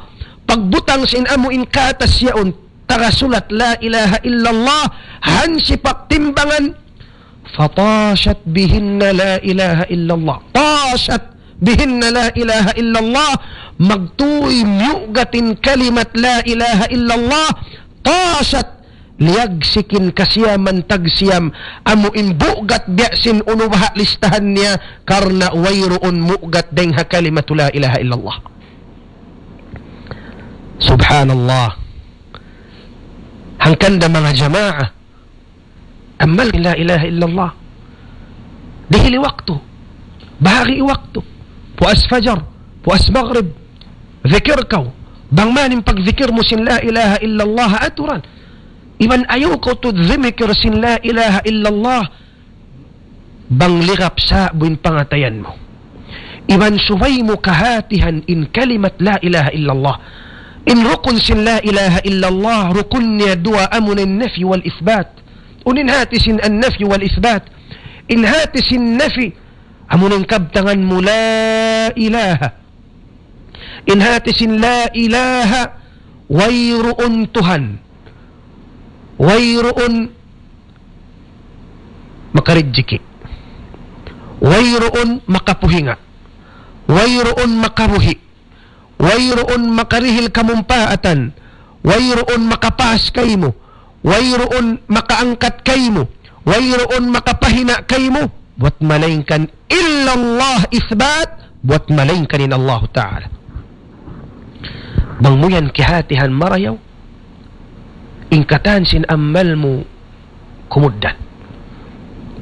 pagbutang sin amu in katas yaun, taga sulat لا إله إلا الله, hansipak timbangan, فطاشت بهن لا إله إلا الله. طاشت بهن لا إله إلا الله. Magtuy miyugat in kalimat لا إله إلا الله. طاشت, liyagsik in kasiyaman tagsiyam, amu in bugat biya' sin unu baha' listahan niya, karna' wayruun mugat dayng ha kalimatu لا إله إلا الله. Subhanallah. Hangkan da manga jamaa, amal لا إله إلا الله. Dihili waktu. Bahagi waktu. Puas fajar, puas maghrib. Zikir kaw. Bang man in pagzikir mu sin لا إله إلا الله aturan. Iban ayaw kaw tuud zimikir sin la ilaha illallah. Bang lirap sa' bu in pangatayan mu. Iban subay mu kahatihan in kalimat la ilaha illallah. In rukun sin la ilaha illallah, rukun niya duwa amuna in nafi wal isbat. Unu in hati sin an nafi wal isbat? In hati sin nafi, amuna in kabtangan mu la ilaha. In hati sin la ilaha, wayruun Tuhan. Wayruun makarijiki. Wayruun makapuhinga. Wayruun makabuhi. Wayruun makarihil kamumpaatan. Wayruun makapaas kaymu. Wayruun makaangkat kaymu. Wayruun makapahina' kaymu. Buat malaingkan illallah isbat, buat malaingkan in Allahu Ta'ala. Bang mu yan kiyahatihan marayaw, in katan sin amal mu kumugdan.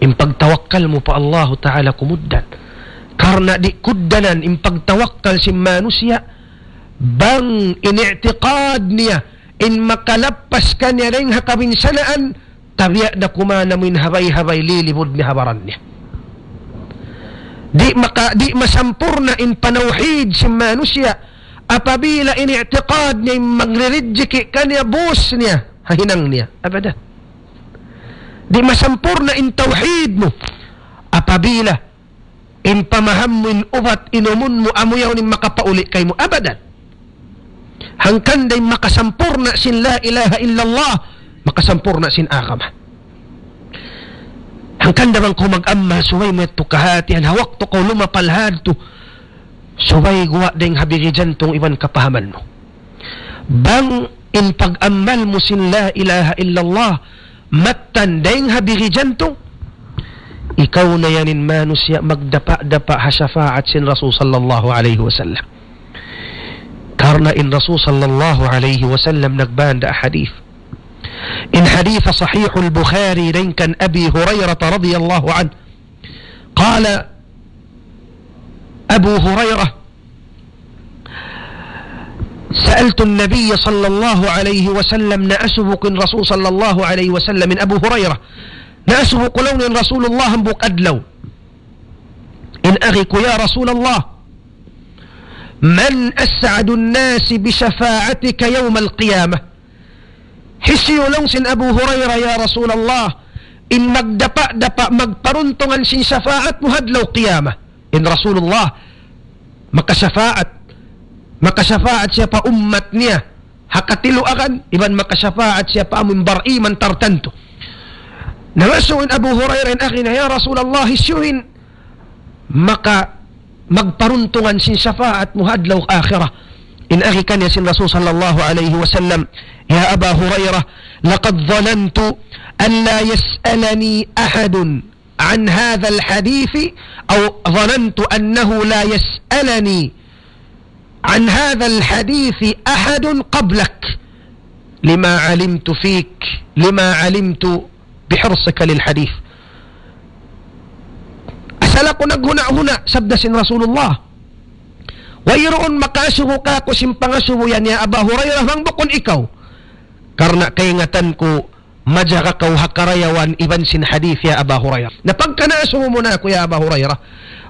In pagtawakkal mu pa Allahu Ta'ala kumugdan. Karna' di' kugdanan in pagtawakkal sin manusiya', bang in i'tiqad niya, in makalappas kaniya dayn ha kabinsanaan, tabiya' da kuman amu in habay-habay lilibud niya ha baran niya. Di' maka-, di' masampurna' in panawhid sin manusiya', apabila in i'tiqad niya in magririjiki kaniya boss niya, ha hinang niya. Abadan. Di' masampurna' in tawhid mu, apabila in pamaham mu in ubat inumun mu amu yaun in makapauli' kaymu. Abadan. Hangkan da in makasampurna' sin la ilaha illallah, makasampurna' sin agama. Hangkan da bang kaw mag-amal, subay mu yadtu kahatihan, ha waktu kaw lumapal hadtu, subay guwa' dayn ha biri jantung iban kapahaman mu. Bang in pag-amal mu sin la ilaha illallah, mattan dayn ha biri jantung, ikaw na yan in manusiya' magdapa'-dapa' ha shafaat sin Rasul sallallahu alayhi wasallam. Karna' in Rasul sallallahu alayhi wasallam nagbanda' hadith. In hadith sahihul Bukhari dayn kan Abi Hurairah radiyallahu anhu. قال أبو هريرة: سألت النبي صلى الله عليه وسلم, naasubu ku in Rasul sallallahu alayhi wasallam, in Abu Hurairah. Naasubu ku laung niya in Rasulullah hambuuk adlaw. In agi ku, يا رسول الله، من أسعد الناس بشفاعتك يوم القيامة؟ Hisiyu laung sin Abu Hurairah, "Ya Rasulullah, in magdapa'-dapa' magparuntungan sin shafaat mu ha adlaw qiyamah?" In Rasulullah, makasafaat, makasafaat siya pa ummat niya ha katiluagan, iban makasafaat siya pa amun bariman tartantu. Nangasubu in Abu Hurairah in agi niya, "Ya Rasulullah, hisiyu in maka magparuntungan sin shafaat mu ha adlaw akhirat?" In agi kaniya sin Rasul sallallahu alayhi wasallam, يا أبا هريرة، لقد ظننت أن لا يسألني أحد عن هذا الحديث، أو ظننت أنه لا يسألني عن هذا الحديث أحد قبلك، لما علمت فيك، لما علمت بحرصك للحديث. Asal aku naghuna'-huna', sabda sin Rasulullah. Wayruun makasubu kāku' sin pangasubu yan, ya Aba Hurairah, bang bukun ikaw. Karna' kaingatan ku, majaga kaw ha karayawan iban sin hadith, ya Aba Hurairah. Na pagka naasubu mu na aku, ya Aba Hurairah,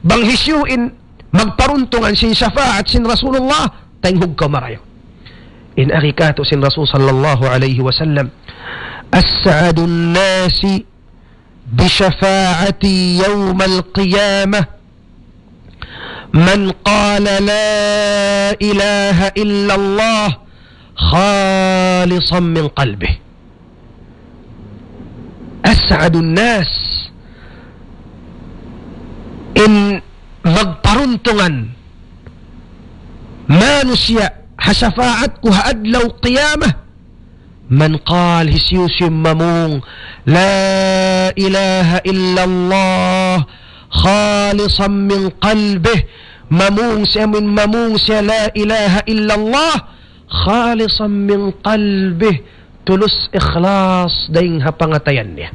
bang hisiyu in magparuntungan sin shafaat sin Rasulullah, taynghug kaw marayaw. In agi kātu' sin Rasul sallallahu alayhi wasallam, أسعد الناس بشفاعتي يوم القيامة من قال لا إله إلا الله خالصا من قلبه. أسعد الناس, in magparuntungan manusiya' ha shafaat ku ha adlaw qiyamah, من قال, hisiyu-siyu mamung لا إله إلا الله خالصا من قلبه, mamung siya, amun mamung siya لا إله إلا الله خالصا من قلبه, tulus ikhlas dayng ha pangatayan niya.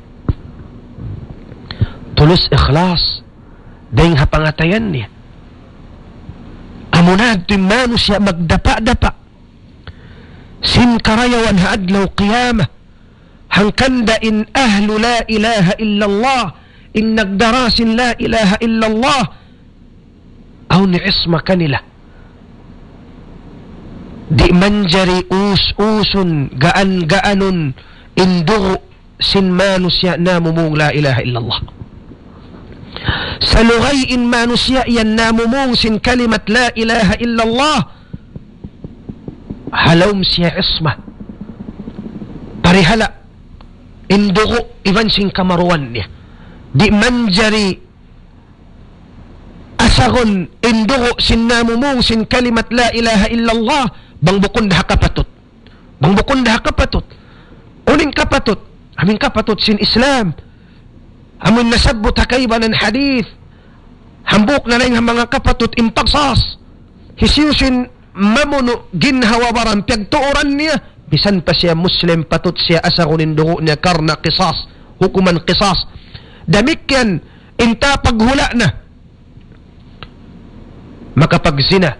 Tulus ikhlas dayng ha pangatayan niya. Amuna yadtu in manusiya' magdapa'-dapa' sin karayawan ha adlaw qiyamah. Hangkan da in ahlu la ilaha illallah, in nagdara sin la ilaha illallah, awn isma kanila. Di' manjari us-usun, gaan-gaanun in dugu' sin manusiya' namumung la ilaha illallah. Salugay in manusiya' yan namumung sin kalimat la ilaha illallah, ha lawm siya isma. Parihala' in dugu' iban sin kamaruan niya. Di' manjari asagun in dugu' sin namumung sin kalimat la ilaha illallah, bang bukun da ha kapatut. Bang bukun da ha kapatut. Unu in kapatut? Amu in kapatut sin Islam. Amu in nasabbut ha kaibanan hadith. Hambuuk na dayn ha manga kapatut in qisas. Hisiyu-siyu in mamunu' ginhawa-baran piyagtuuran niya, misan pa siya Muslim, patut siya asagun in dugu' niya karna' qisas, hukuman qisas. Damikkiyan in tapaghula' na makapagzina.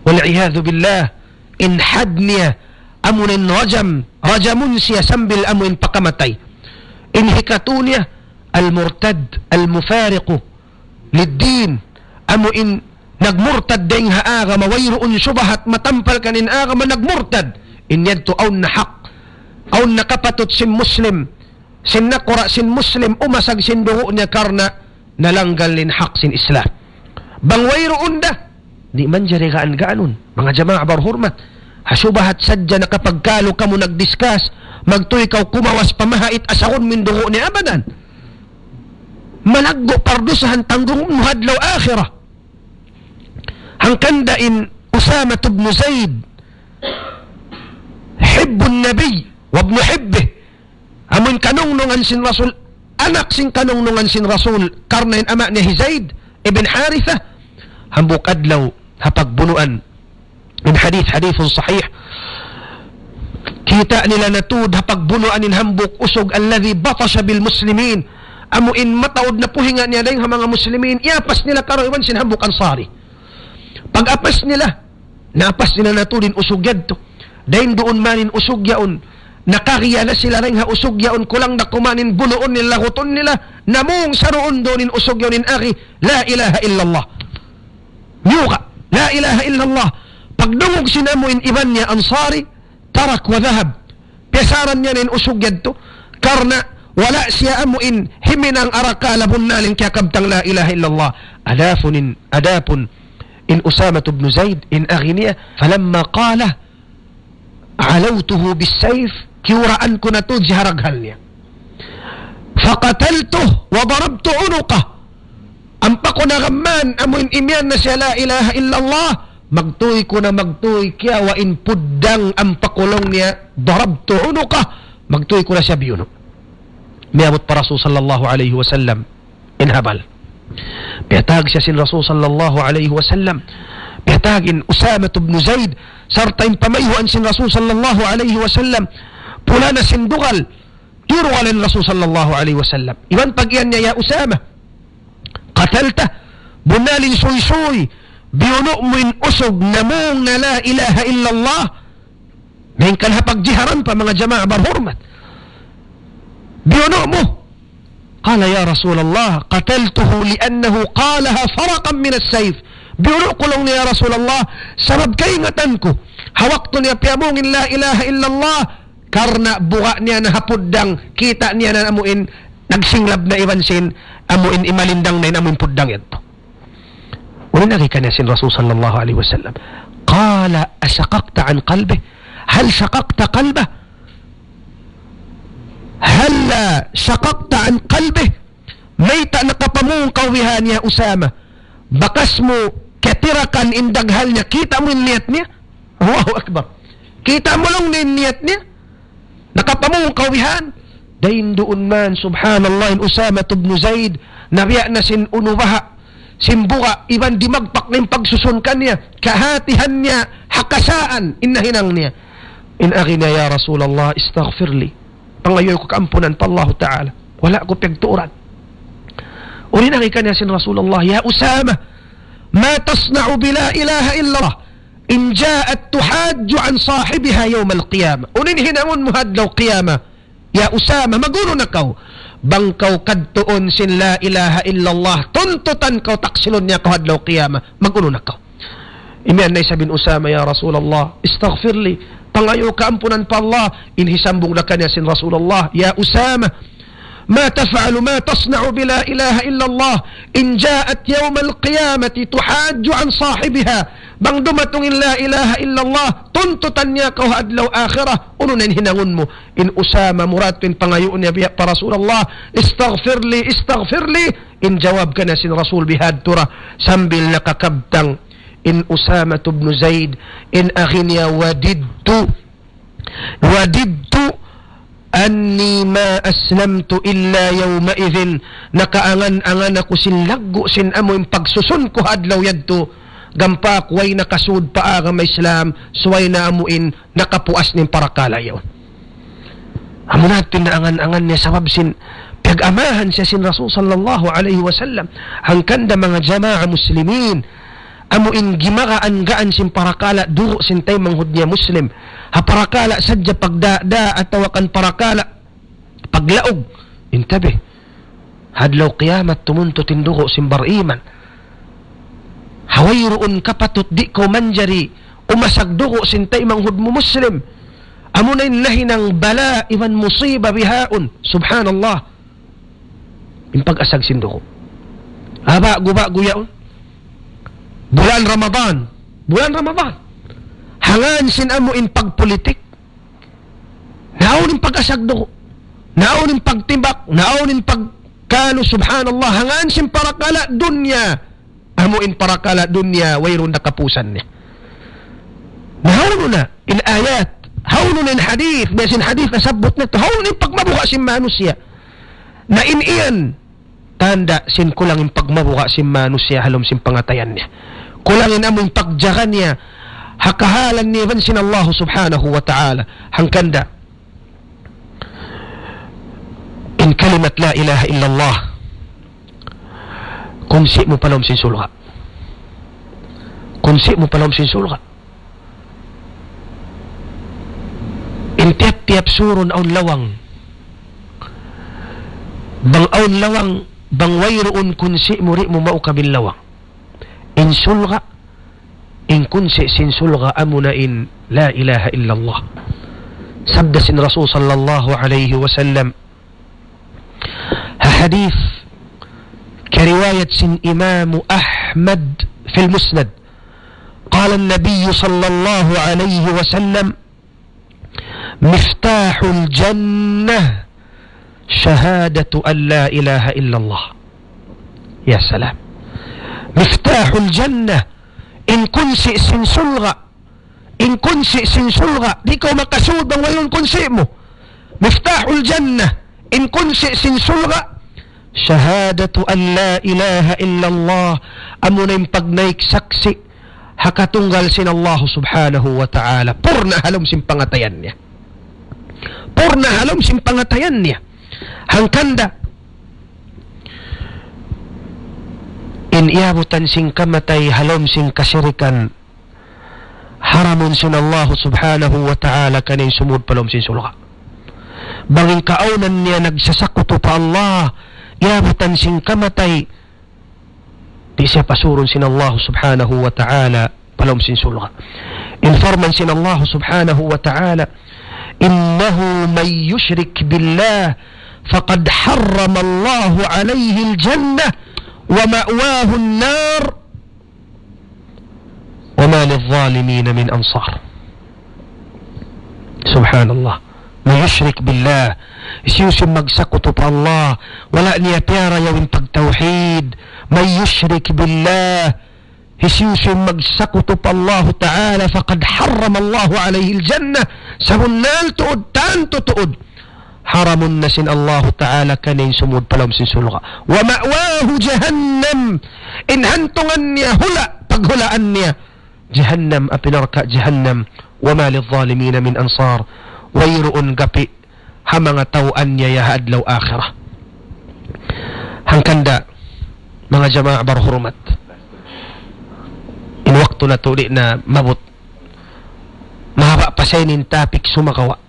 Wal iyadhu billah, in had niya, amu in rajam, rajamun siya sambil amu in pakamatay. In hikatu niya, al-murtad, al-mufariqu lid-din, amu in nagmurtad dayn ha agama, wayruun subahat, matampal kan in agama, nagmurtad. In yadtu awn na hak, awn na kapatut sin Muslim, sin nakura' sin Muslim, umasag sin dugu' niya karna' nalanggal in hak sin Islam. Bang wayruun da, di' manjari gaan-gaanun. Manga jamaa barhurmat, ha subahat sadja nakapagkalu kamu nagdiskas, magtuy kaw kumawas pamahait asagun mu in dugu' niya, abadan. Malaggu' pardusahan tanggungun mu ha adlaw akhirat. Hangkan da in Usama ibn Zaid, hibbun Nabi wa ibn hibbih, amu in kanungnungan sin Rasul, anak sin kanungnungan sin Rasul, karna' in ama' niya hi Zaid ibn Haritha, hambuuk adlaw ha pagbunuan. In hadith, hadithun sahih. Kita' nila na tuud ha pagbunuan in hambuuk usug, alladhi batasha bil muslimin. Amu in mataud na puhinga niya dayn ha manga muslimin, iyapas nila karuwa iban sin hambuuk Ansari. Pag-apas nila, naapas nila na tuud in usug yadtu. Dayn duun man in usug yaun, nakariya na sila dayn ha usug yaun, kulang da kuman in bunuun nila, lagutun nila, namung saruun duun in usug yaun in agi, la ilaha illallah. Miyuga', la ilaha illallah. Pagdungug sin amu in iban niya Ansari, tarak wa dhahab. Piyasaran niya na in usug yadtu. Karna' wala' siya amu in himinang arakala' bunnal in kiyakabtang la ilaha illallah. Adapun in, adapun in Usamah ibn Zaid, in agi niya, falamma qala, alawtuhu bis-sayf, kiyuraan ku na tuud ha raghal niya. Faqataltuhu wa darabtu unuqah. Ampa ku na gamman, amu in imiyan na siya la ilaha illallah, magtuy ku na magtuy kiyawa' in puddang ampa ku laung niya, darabtu unuqah, magtuy ku na siya biyunu'. Miyabut pa Rasul sallallahu alayhi wasallam in habal. Piyatag siya sin Rasul sallallahu alayhi wasallam. Piyatag in Usamah ibn Zaid, sarta' in pamayhuan sin Rasul sallallahu alayhi wasallam. Pula na sin dugal. Tiyurugal in Rasul sallallahu alayhi wasallam. Iban pag-iyan niya, "Ya Usama, qatalta, bunnal in suysuy, biyunu' mu in usug namung na la ilaha illallah." Malayngkan ha pagjiharan pa manga jamaa barhurmat. Biyunu' mu. Qala, "Ya Rasulullah, qataltuhu li'annahu qalaha faraqan min as-sayf." Biyunu' ku laung niya, "Ya Rasulullah, sabab kaingatan ku, ha waktu niya piyamung in la ilaha illallah, karna' buga' niya na ha puddang, kita' niya na amu in nagsinglab na iban sin, amu in imalindang na in amu in puddang yadtu." Unu in agi kaniya sin Rasul sallallahu alayhi wasallam? Qala, ashaqaqta an qalbih? Hal shaqaqta qalbah? Hal shaqaqta an qalbih? Mayta' nakapamung kaw bihan ya Usama? Bakas mu kiyatirakan in daghal niya, kita' mu in niyat niya? Allahu Akbar. Kita' mu laung niya in niyat niya? Nakapamung kaw bihan? Dayn duun man, subhanallah, in Usama ibn Zaid, nabiya' na sin unu baha', sin buga', iban dimagpak na in pagsusun kaniya, kahatihan niya, ha kasaan, in nahinang niya. In agi niya, "Ya Rasulullah, istaghfir li." Pangayuun ku kaampunan pa Allahu Ta'ala. Wala' ku piyagtuuran. Unu in agi kaniya sin Rasulullah, "Ya Usama, ma tasna'u bi la ilaha illallah in ja'at tuhajju an sahibiha yawmal qiyamah?" Unu in hinangun mu ha adlaw qiyamah? Ya Usama, mag-unu na kaw? Bang kaw kadtuun sin la ilaha illallah, tuntutan kaw, taksilun niya kaw ha adlaw qiyamah, mag-unu na kaw? Imiyan na isab in Usama, "Ya Rasulullah, istaghfir li, pangayu' kaampunan pa Allah." In hisambung na kaniya sin Rasulullah, "Ya Usama, ما تفعل، ما تصنع بلا إله إلا الله إن جاءت يوم القيامة تحاج عن صاحبها." Bang dumatung in la ilaha illallah, tuntutan niya kaw ha adlaw akhirat, unu na in hinangun mu? In Usama murad in pangayu' niya biya' pa Rasulullah, "Istaghfir li, istaghfir li." In jawab kaniya sin Rasul bihadtu ra, sambil nakakabtang in Usama ibn Zaid, in agi niya, "وددت، وددت أني ما أسلمت إلا يومئذ." Nakaangan-angan aku sin laggu' sin amu in pagsusun ku ha adlaw yadtu, gam pa aku way nakasud pa agama Islam, subay na amu in nakapuas in parakala' yaun. Amu na in naangan-angan niya sabab sin piyag-amahan siya sin Rasul sallallahu alayhi wasallam. Hangkan da manga jamaa muslimin, amu in gimagaan-gaan sin parakala' dugu' sin taymanghud niya Muslim. Ha parakala' sadja pagda-, da atawa kan parakala' paglaug. Intabi. Ha adlaw qiyamat tumuntut in dugu' sin bar-iman. Ha wayruun kapatut di' kaw manjari umasag dugu' sin taymanghud mu Muslim. Amu na in nahinang bala' iban musiba bihaun. Subhanallah. In pag-asag sin dugu'. Aba, guba, guyaun. Bulan Ramadan. Bulan Ramadan. Hangan sin amu in pagpulitik. Naun in pag-asag dugu'. Naun in pagtimbak. Naun in pagkalu, subhanallah. Hangan sin parakala' dunya. Amu in parakala' dunya, wayruun na kapusan niya. Na hawnu na in ayat, hawnu na in hadith, biya' sin hadith nasabbut natu', hawnu na in pagmabuga' sin manusiya'. Na in iyan, tanda' sin kulang in pagmabuga' sin manusiya' ha lawm sin pangatayan niya. Kulang in amu in pagjaga niya, ha kahalan niya iban sin Allah subhanahu wa ta'ala. Hangkan da, in kalimat la ilaha illallah, kunsi' mu pa lawm sin surga'. Kunsi' mu pa lawm sin surga'. In tiyap-tiyap surun awn lawang. Bang awn lawang, bang wayruun kunsi' mu, di' mu maukab in lawang. In surga', in kunsi' sin surga' amuna in la ilaha illallah. Sabda sin Rasul sallallahu alayhi wasallam, ha hadith kariwayat sin Imam Ahmad fil Musnad, قال النبي صلى الله عليه وسلم: مفتاح الجنة شهادة أن لا إله إلا الله. Ya salam. مفتاح الجنة, in kunsi' sin surga', in kunsi' sin surga', di' kaw makasud bang wayruun kunsi' mu. مفتاح الجنة, in kunsi' sin surga', شهادة أن لا إله إلا الله, amuna in pagnaik saksi' ha katunggal sin Allah subhanahu wa ta'ala. Purna' ha lawm sin pangatayan niya. Purna' ha lawm sin pangatayan niya. Hangkan da in iyabutan sin kamatay ha lawm sin kasirikan, haramun sin Allah subhanahu wa ta'ala kaniya in sumud pa lawm sin surga'. Bang in kaawnan niya nagsasakutu pa Allah, iyabutan sin kamatay, di' siya pasurun sin Allah subhanahu wa ta'ala pa lawm sin surga'. In parman sin Allah subhanahu wa ta'ala, إنه من يشرك بالله فقد حرم الله عليه الجنة ومأواه النار وما للظالمين من أنصار. Subhanallah. من يشرك بالله. Hisiyu-siyu in magsakutu pa Allah, wala' niya piyarayaw in pagtawhid. من يشرك بالله. Hisiyu-siyu in magsakutu pa Allahu Ta'ala, فقد حرم الله عليه الجنة. Sabunnal tuud, tantu tuud, haramun na sin Allahu Ta'ala kaniya in sumud pa lawm sin surga'. ومأواه جهنم. In hantungan niya, hula', paghulaan niya, jahannam, api narka' jahannam. وما للظالمين من أنصار. Wayruun gapi' ha manga tau aniaya ha adlaw akhirat. Hangkan da, manga jamaa barhurmat, in waktu natu' di' na maabut. Mahaba' pa sa ini in topic sumagawa'.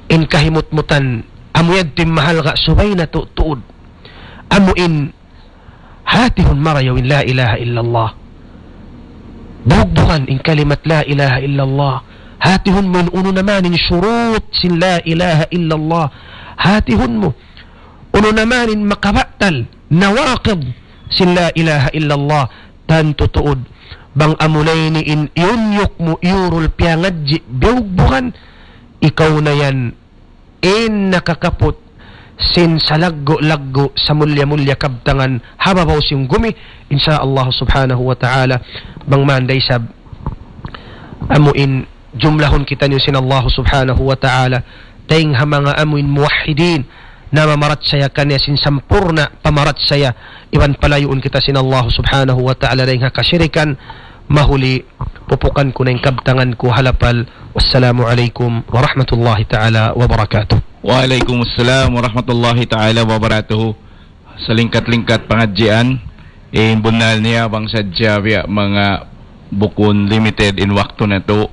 In kahimutmutan Amu yadtu in mahalga' subay natu' tuud. Amu in hatihun marayaw in la ilaha illallah. Bugbugan in kalimat la ilaha illallah. Hatihun mu in unu na man in shurut sin la ilaha illallah. Hatihun mu unu na man in makabatal, nawaqid sin la ilaha illallah. Tantu tuud, bang amu na ini in iyunyuk mu, iyurul piyangadji', bugbugan, ikaw na yan in nakakaput sin salaggu'-laggu' samulliya-mulliya kabtangan ha babaw sin gumi, insya Allah subhanahu wa ta'ala, bang man da isab amu in jumlahun kitaniyu sin Allah subhanahu wa ta'ala, dayng ha manga amu in muwahhidin, na mamarachaya kaniya sin sampurna' pamarachaya, iban palayuun kita sin Allah subhanahu wa ta'ala dayng ha kasirikan, mahuli pupukan ku na in kabtangan ku ha lapal. Wassalamu alaykum warahmatullahi ta'ala wabarakatuh. Wa alaykum assalam warahmatullahi ta'ala wabarakatuh. Salingkat-lingkat pangadjian, in bunnal niya bang sadja biya' manga bukun limited in waktu natu',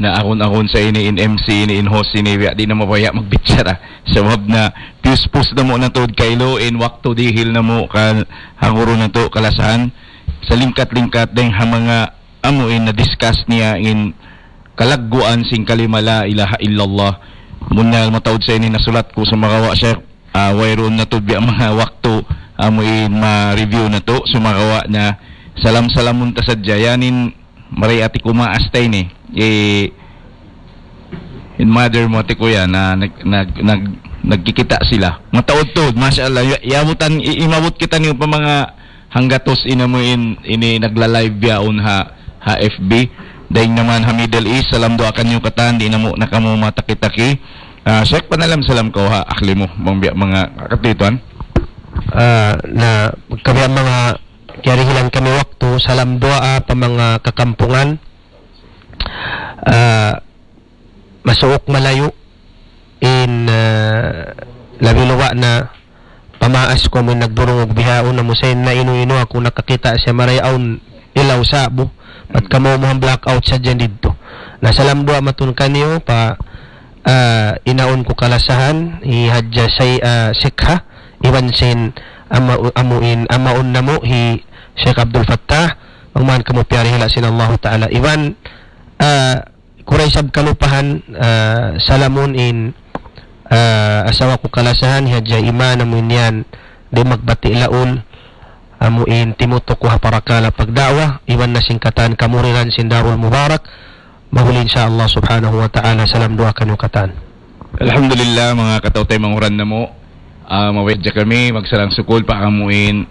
na agun-agun sa ini in M C ini, in host ini, biya' di' na mabaya' magbichara. Sabab na piyuspus namu' na tuud kailu in waktu dihil namu' ka, ha guru natu' kalasahan. Salingkat-lingkat dayng ha manga amu in na-discuss niya in kalagguan sin kalima la ilaha illallah. Bunnal mataud sa ini nasulat ku, sumagawa' Sheikh, ah, wayruun na tuud biya' manga waktu amu in ma-review natu', sumagawa' na salam-salamun ta sadja. Yan in mari ati kumaas ta ini. Eh, in mother mu, ati kuya, na nag-, nag-, nag-, nagkikita' sila. Mataud tuud, masha Allah. Ya-, yabutan, i-, imabut kitaniyu pa manga hanggatus in amu in, ini nagla-live bihaun ha, ha F B. Dayng na man ha Middle East, salam duwaa kaniyu katan, di' namu' na kamu mataki-taki. Ah, Sheikh, panalam salam kaw ha ahli mu, bang biya' manga katituan. Ah, na, kabiya' manga kiyarihilan kami waktu, salam duwaa pa manga kakampungan. Ah, masuuk malayu' in, ah, labi luba' na pamaas ku amun nagdurungug bihaun, amu sa in na inu-inu aku nakakita' siya marayaw awn ilaw sa'bu, bat kamu muhang blackout sadja didtu. Na salam duwaa matun kaniyu pa, ah, inaun ku kalasahan, hi Hadja Say-, ah, Sikha, iban sin ama-, amu in, amaun namu' hi Sheikh Abdul Fattah, bang man kamu piyarihila sin Allahu Ta'ala. Iban, ah, ku da isab kalupahan, ah, salamun in, ah, asawa ku kalasahan, hi Hadja Iman, amu in yan, di' magbati' laul, amu in timutuk ku ha parakala' pagda'wa, iban na sin katan kamuriran sin Darul Mubarak, mahuli insya Allah subhanahu wa ta'ala, salam duwaa kaniyu katan. Alhamdulillah, manga kataw-taymanghuran namu', ah, mawajah kami, magsarang-sukul pa amu in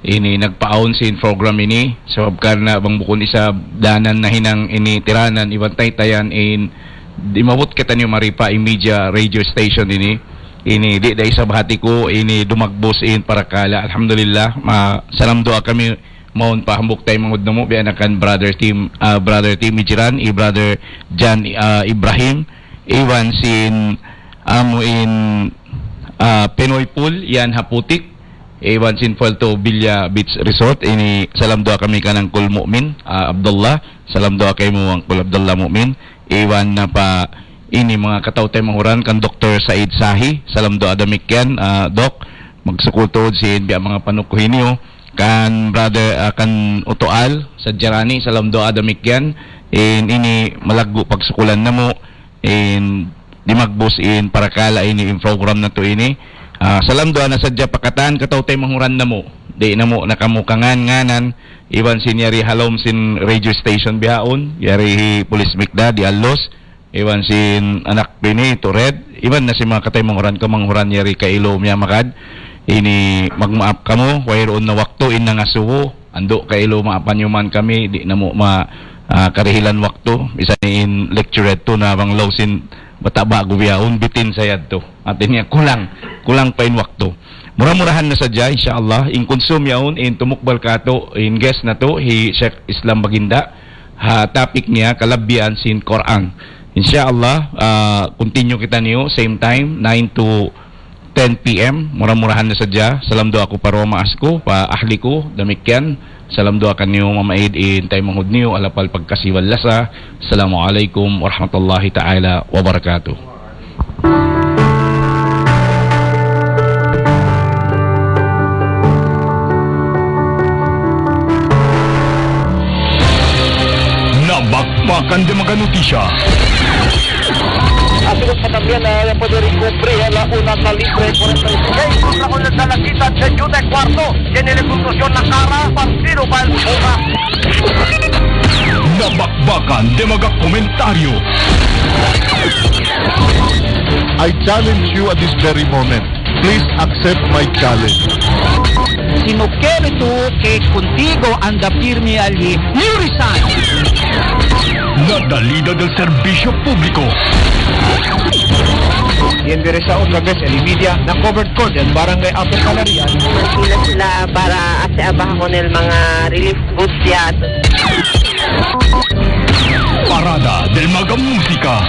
ini nagpaawn sin program ini, sabab karna' bang bukun isab danan nahinang ini tiranan iban taytayan in di' mabut kitaniyu mari pa in media radio station ini. Ini di' da isab hati ku ini dumagbus in parakala'. Alhamdulillah, ma-, salam duwaa kami mawn pa hambuuk taymanghud namu', biya' na kan Brother Tim, ah, Brother Tim Ijiran, i Brother Jan, ah, Ibrahim, iban sin amu in, ah, Pinoy Pool, yan ha Putik, iban sin Puerto Villa Beach Resort, ini salam duwaa kami kan Uncle Mu'min, ah, Abdullah, salam duwaa kaymu Uncle Abdullah Mu'min, iban na pa ini manga kataw-taymanghuran kan Doktor Said Sahi, salam duwaa damikkiyan, ah, Doc, magsukul tuud sin biya' manga panukkuhi niyu, kan Brother, ah, kan Utual, Sajarani, salam duwaa damikkiyan, in ini malaggu' pagsukulan namu', in dimagbus in parakala' ini in program natu' ini. Ah, salam duwaa na sadja pa katan kataw-taymanghuran namu'. Di' namu' na kamu kangan-nganan, iban sin yari ha lawm sin radio station bihaun, yari hi Police Mikdad, di' Allos, iban sin anak bini, tu Red, iban na sin manga kataymanghuran, kamanghuran yari kailu miyamakad. Ini magmaap kamu, wayruun na waktu, in nangasubu, andu' kailu maapan niyu man kami, di' namu' ma-, ah, karihilan waktu. Misan in lecture yadtu na bang law sin bata' ba'gu bihaun, bitin sa yadtu. Hati niya kulang, kulang pa in waktu. Mura-murahan na sadja, insya Allah, in kunsum yaun, in tumukbal katu', in guest natu', hi Sheikh Islam Baginda, ha topic niya, kalabihan sin Qur'an. Insya Allah, ah, continue kitaniyu, same time, nine to ten P M, mura-murahan na sadja. Salam duwaa ku pa duwa maas ku, pa ahli ku, damikkiyan. Salam duwaa kaniyu mamaid in taymanghud niyu, ha lapal pagkasi iban lasa. Assalamu alaykum warahmatullahi ta'ala wabarakatuh. Bakbakan de maga notisya. Así los también, eh, ya puede recuperar la una calibre cuarenta y seis. Una con el Salachita, Chechuta, cuarto. Tiene la contusión la cara, partido para el Puma. Na bakbakan de maga komentaryo. I challenge you at this very moment. Please accept my challenge. Si no quiere tú que contigo anda firme allí, you resign. Na dalida del serbisyo publiko. Bienvenido otra vez el media na covered court del barangay Upper Calarian. Sila sila para ase abaha con el mga relief goods ya. Parada del maga musika.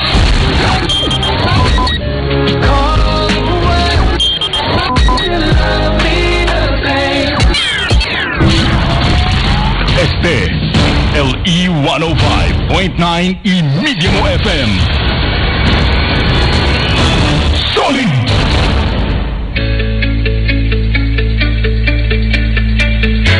Este, el E one oh five point nine y Medium F M. Solid.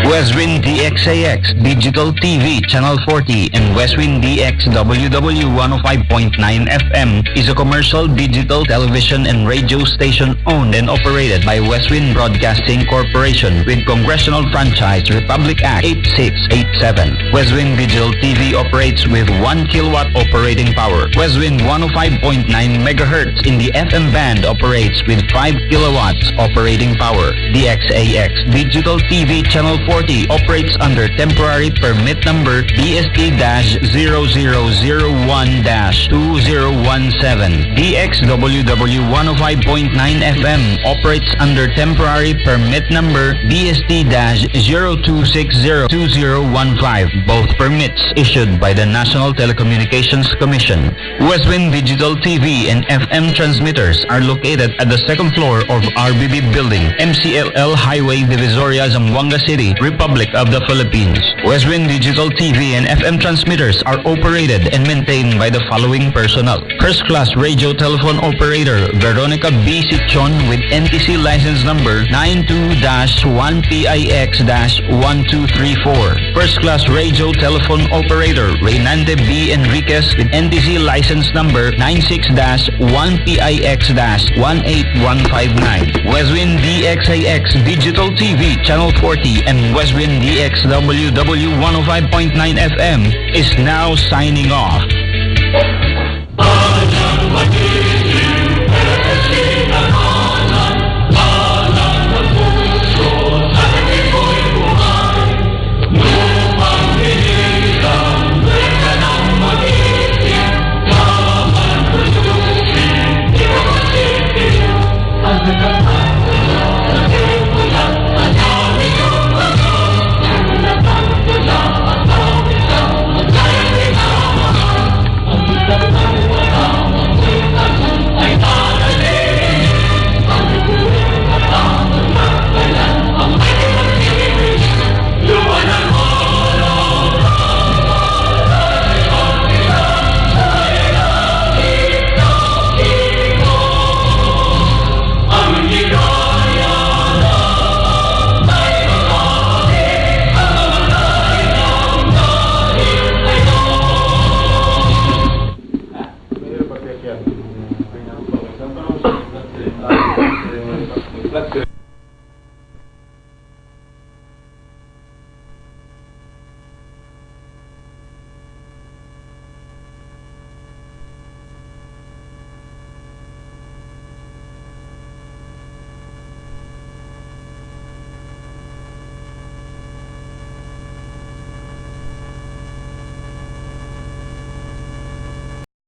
Westwind D X A X Digital T V Channel forty and Westwind D X W W one oh five point nine F M is a commercial digital television and radio station owned and operated by Westwind Broadcasting Corporation with Congressional Franchise Republic Act eight six eight seven. Westwind Digital T V operates with one kilowatt operating power. Westwind one oh five point nine megahertz in the F M band operates with five kilowatts operating power. D X A X Digital T V Channel forty operates under temporary permit number D S T dash zero zero zero one dash two zero one seven. D X W W one oh five point nine F M operates under temporary permit number D S T dash zero two six zero two zero one five. Both permits issued by the National Telecommunications Commission. Westwind Digital T V and F M transmitters are located at the second floor of R B B Building, M C L L Highway Divisoria, Zamboanga City, Republic of the Philippines. Westwind Digital T V and F M transmitters are operated and maintained by the following personnel. First class radio telephone operator Veronica B. Sichon with N T C license number nine two dash one P I X dash one two three four. First class radio telephone operator Reynante B. Enriquez with N T C license number nine six dash one P I X dash one eight one five nine. Westwind D X A X Digital T V Channel forty and Westwind D X W W one oh five point nine F M is now signing off.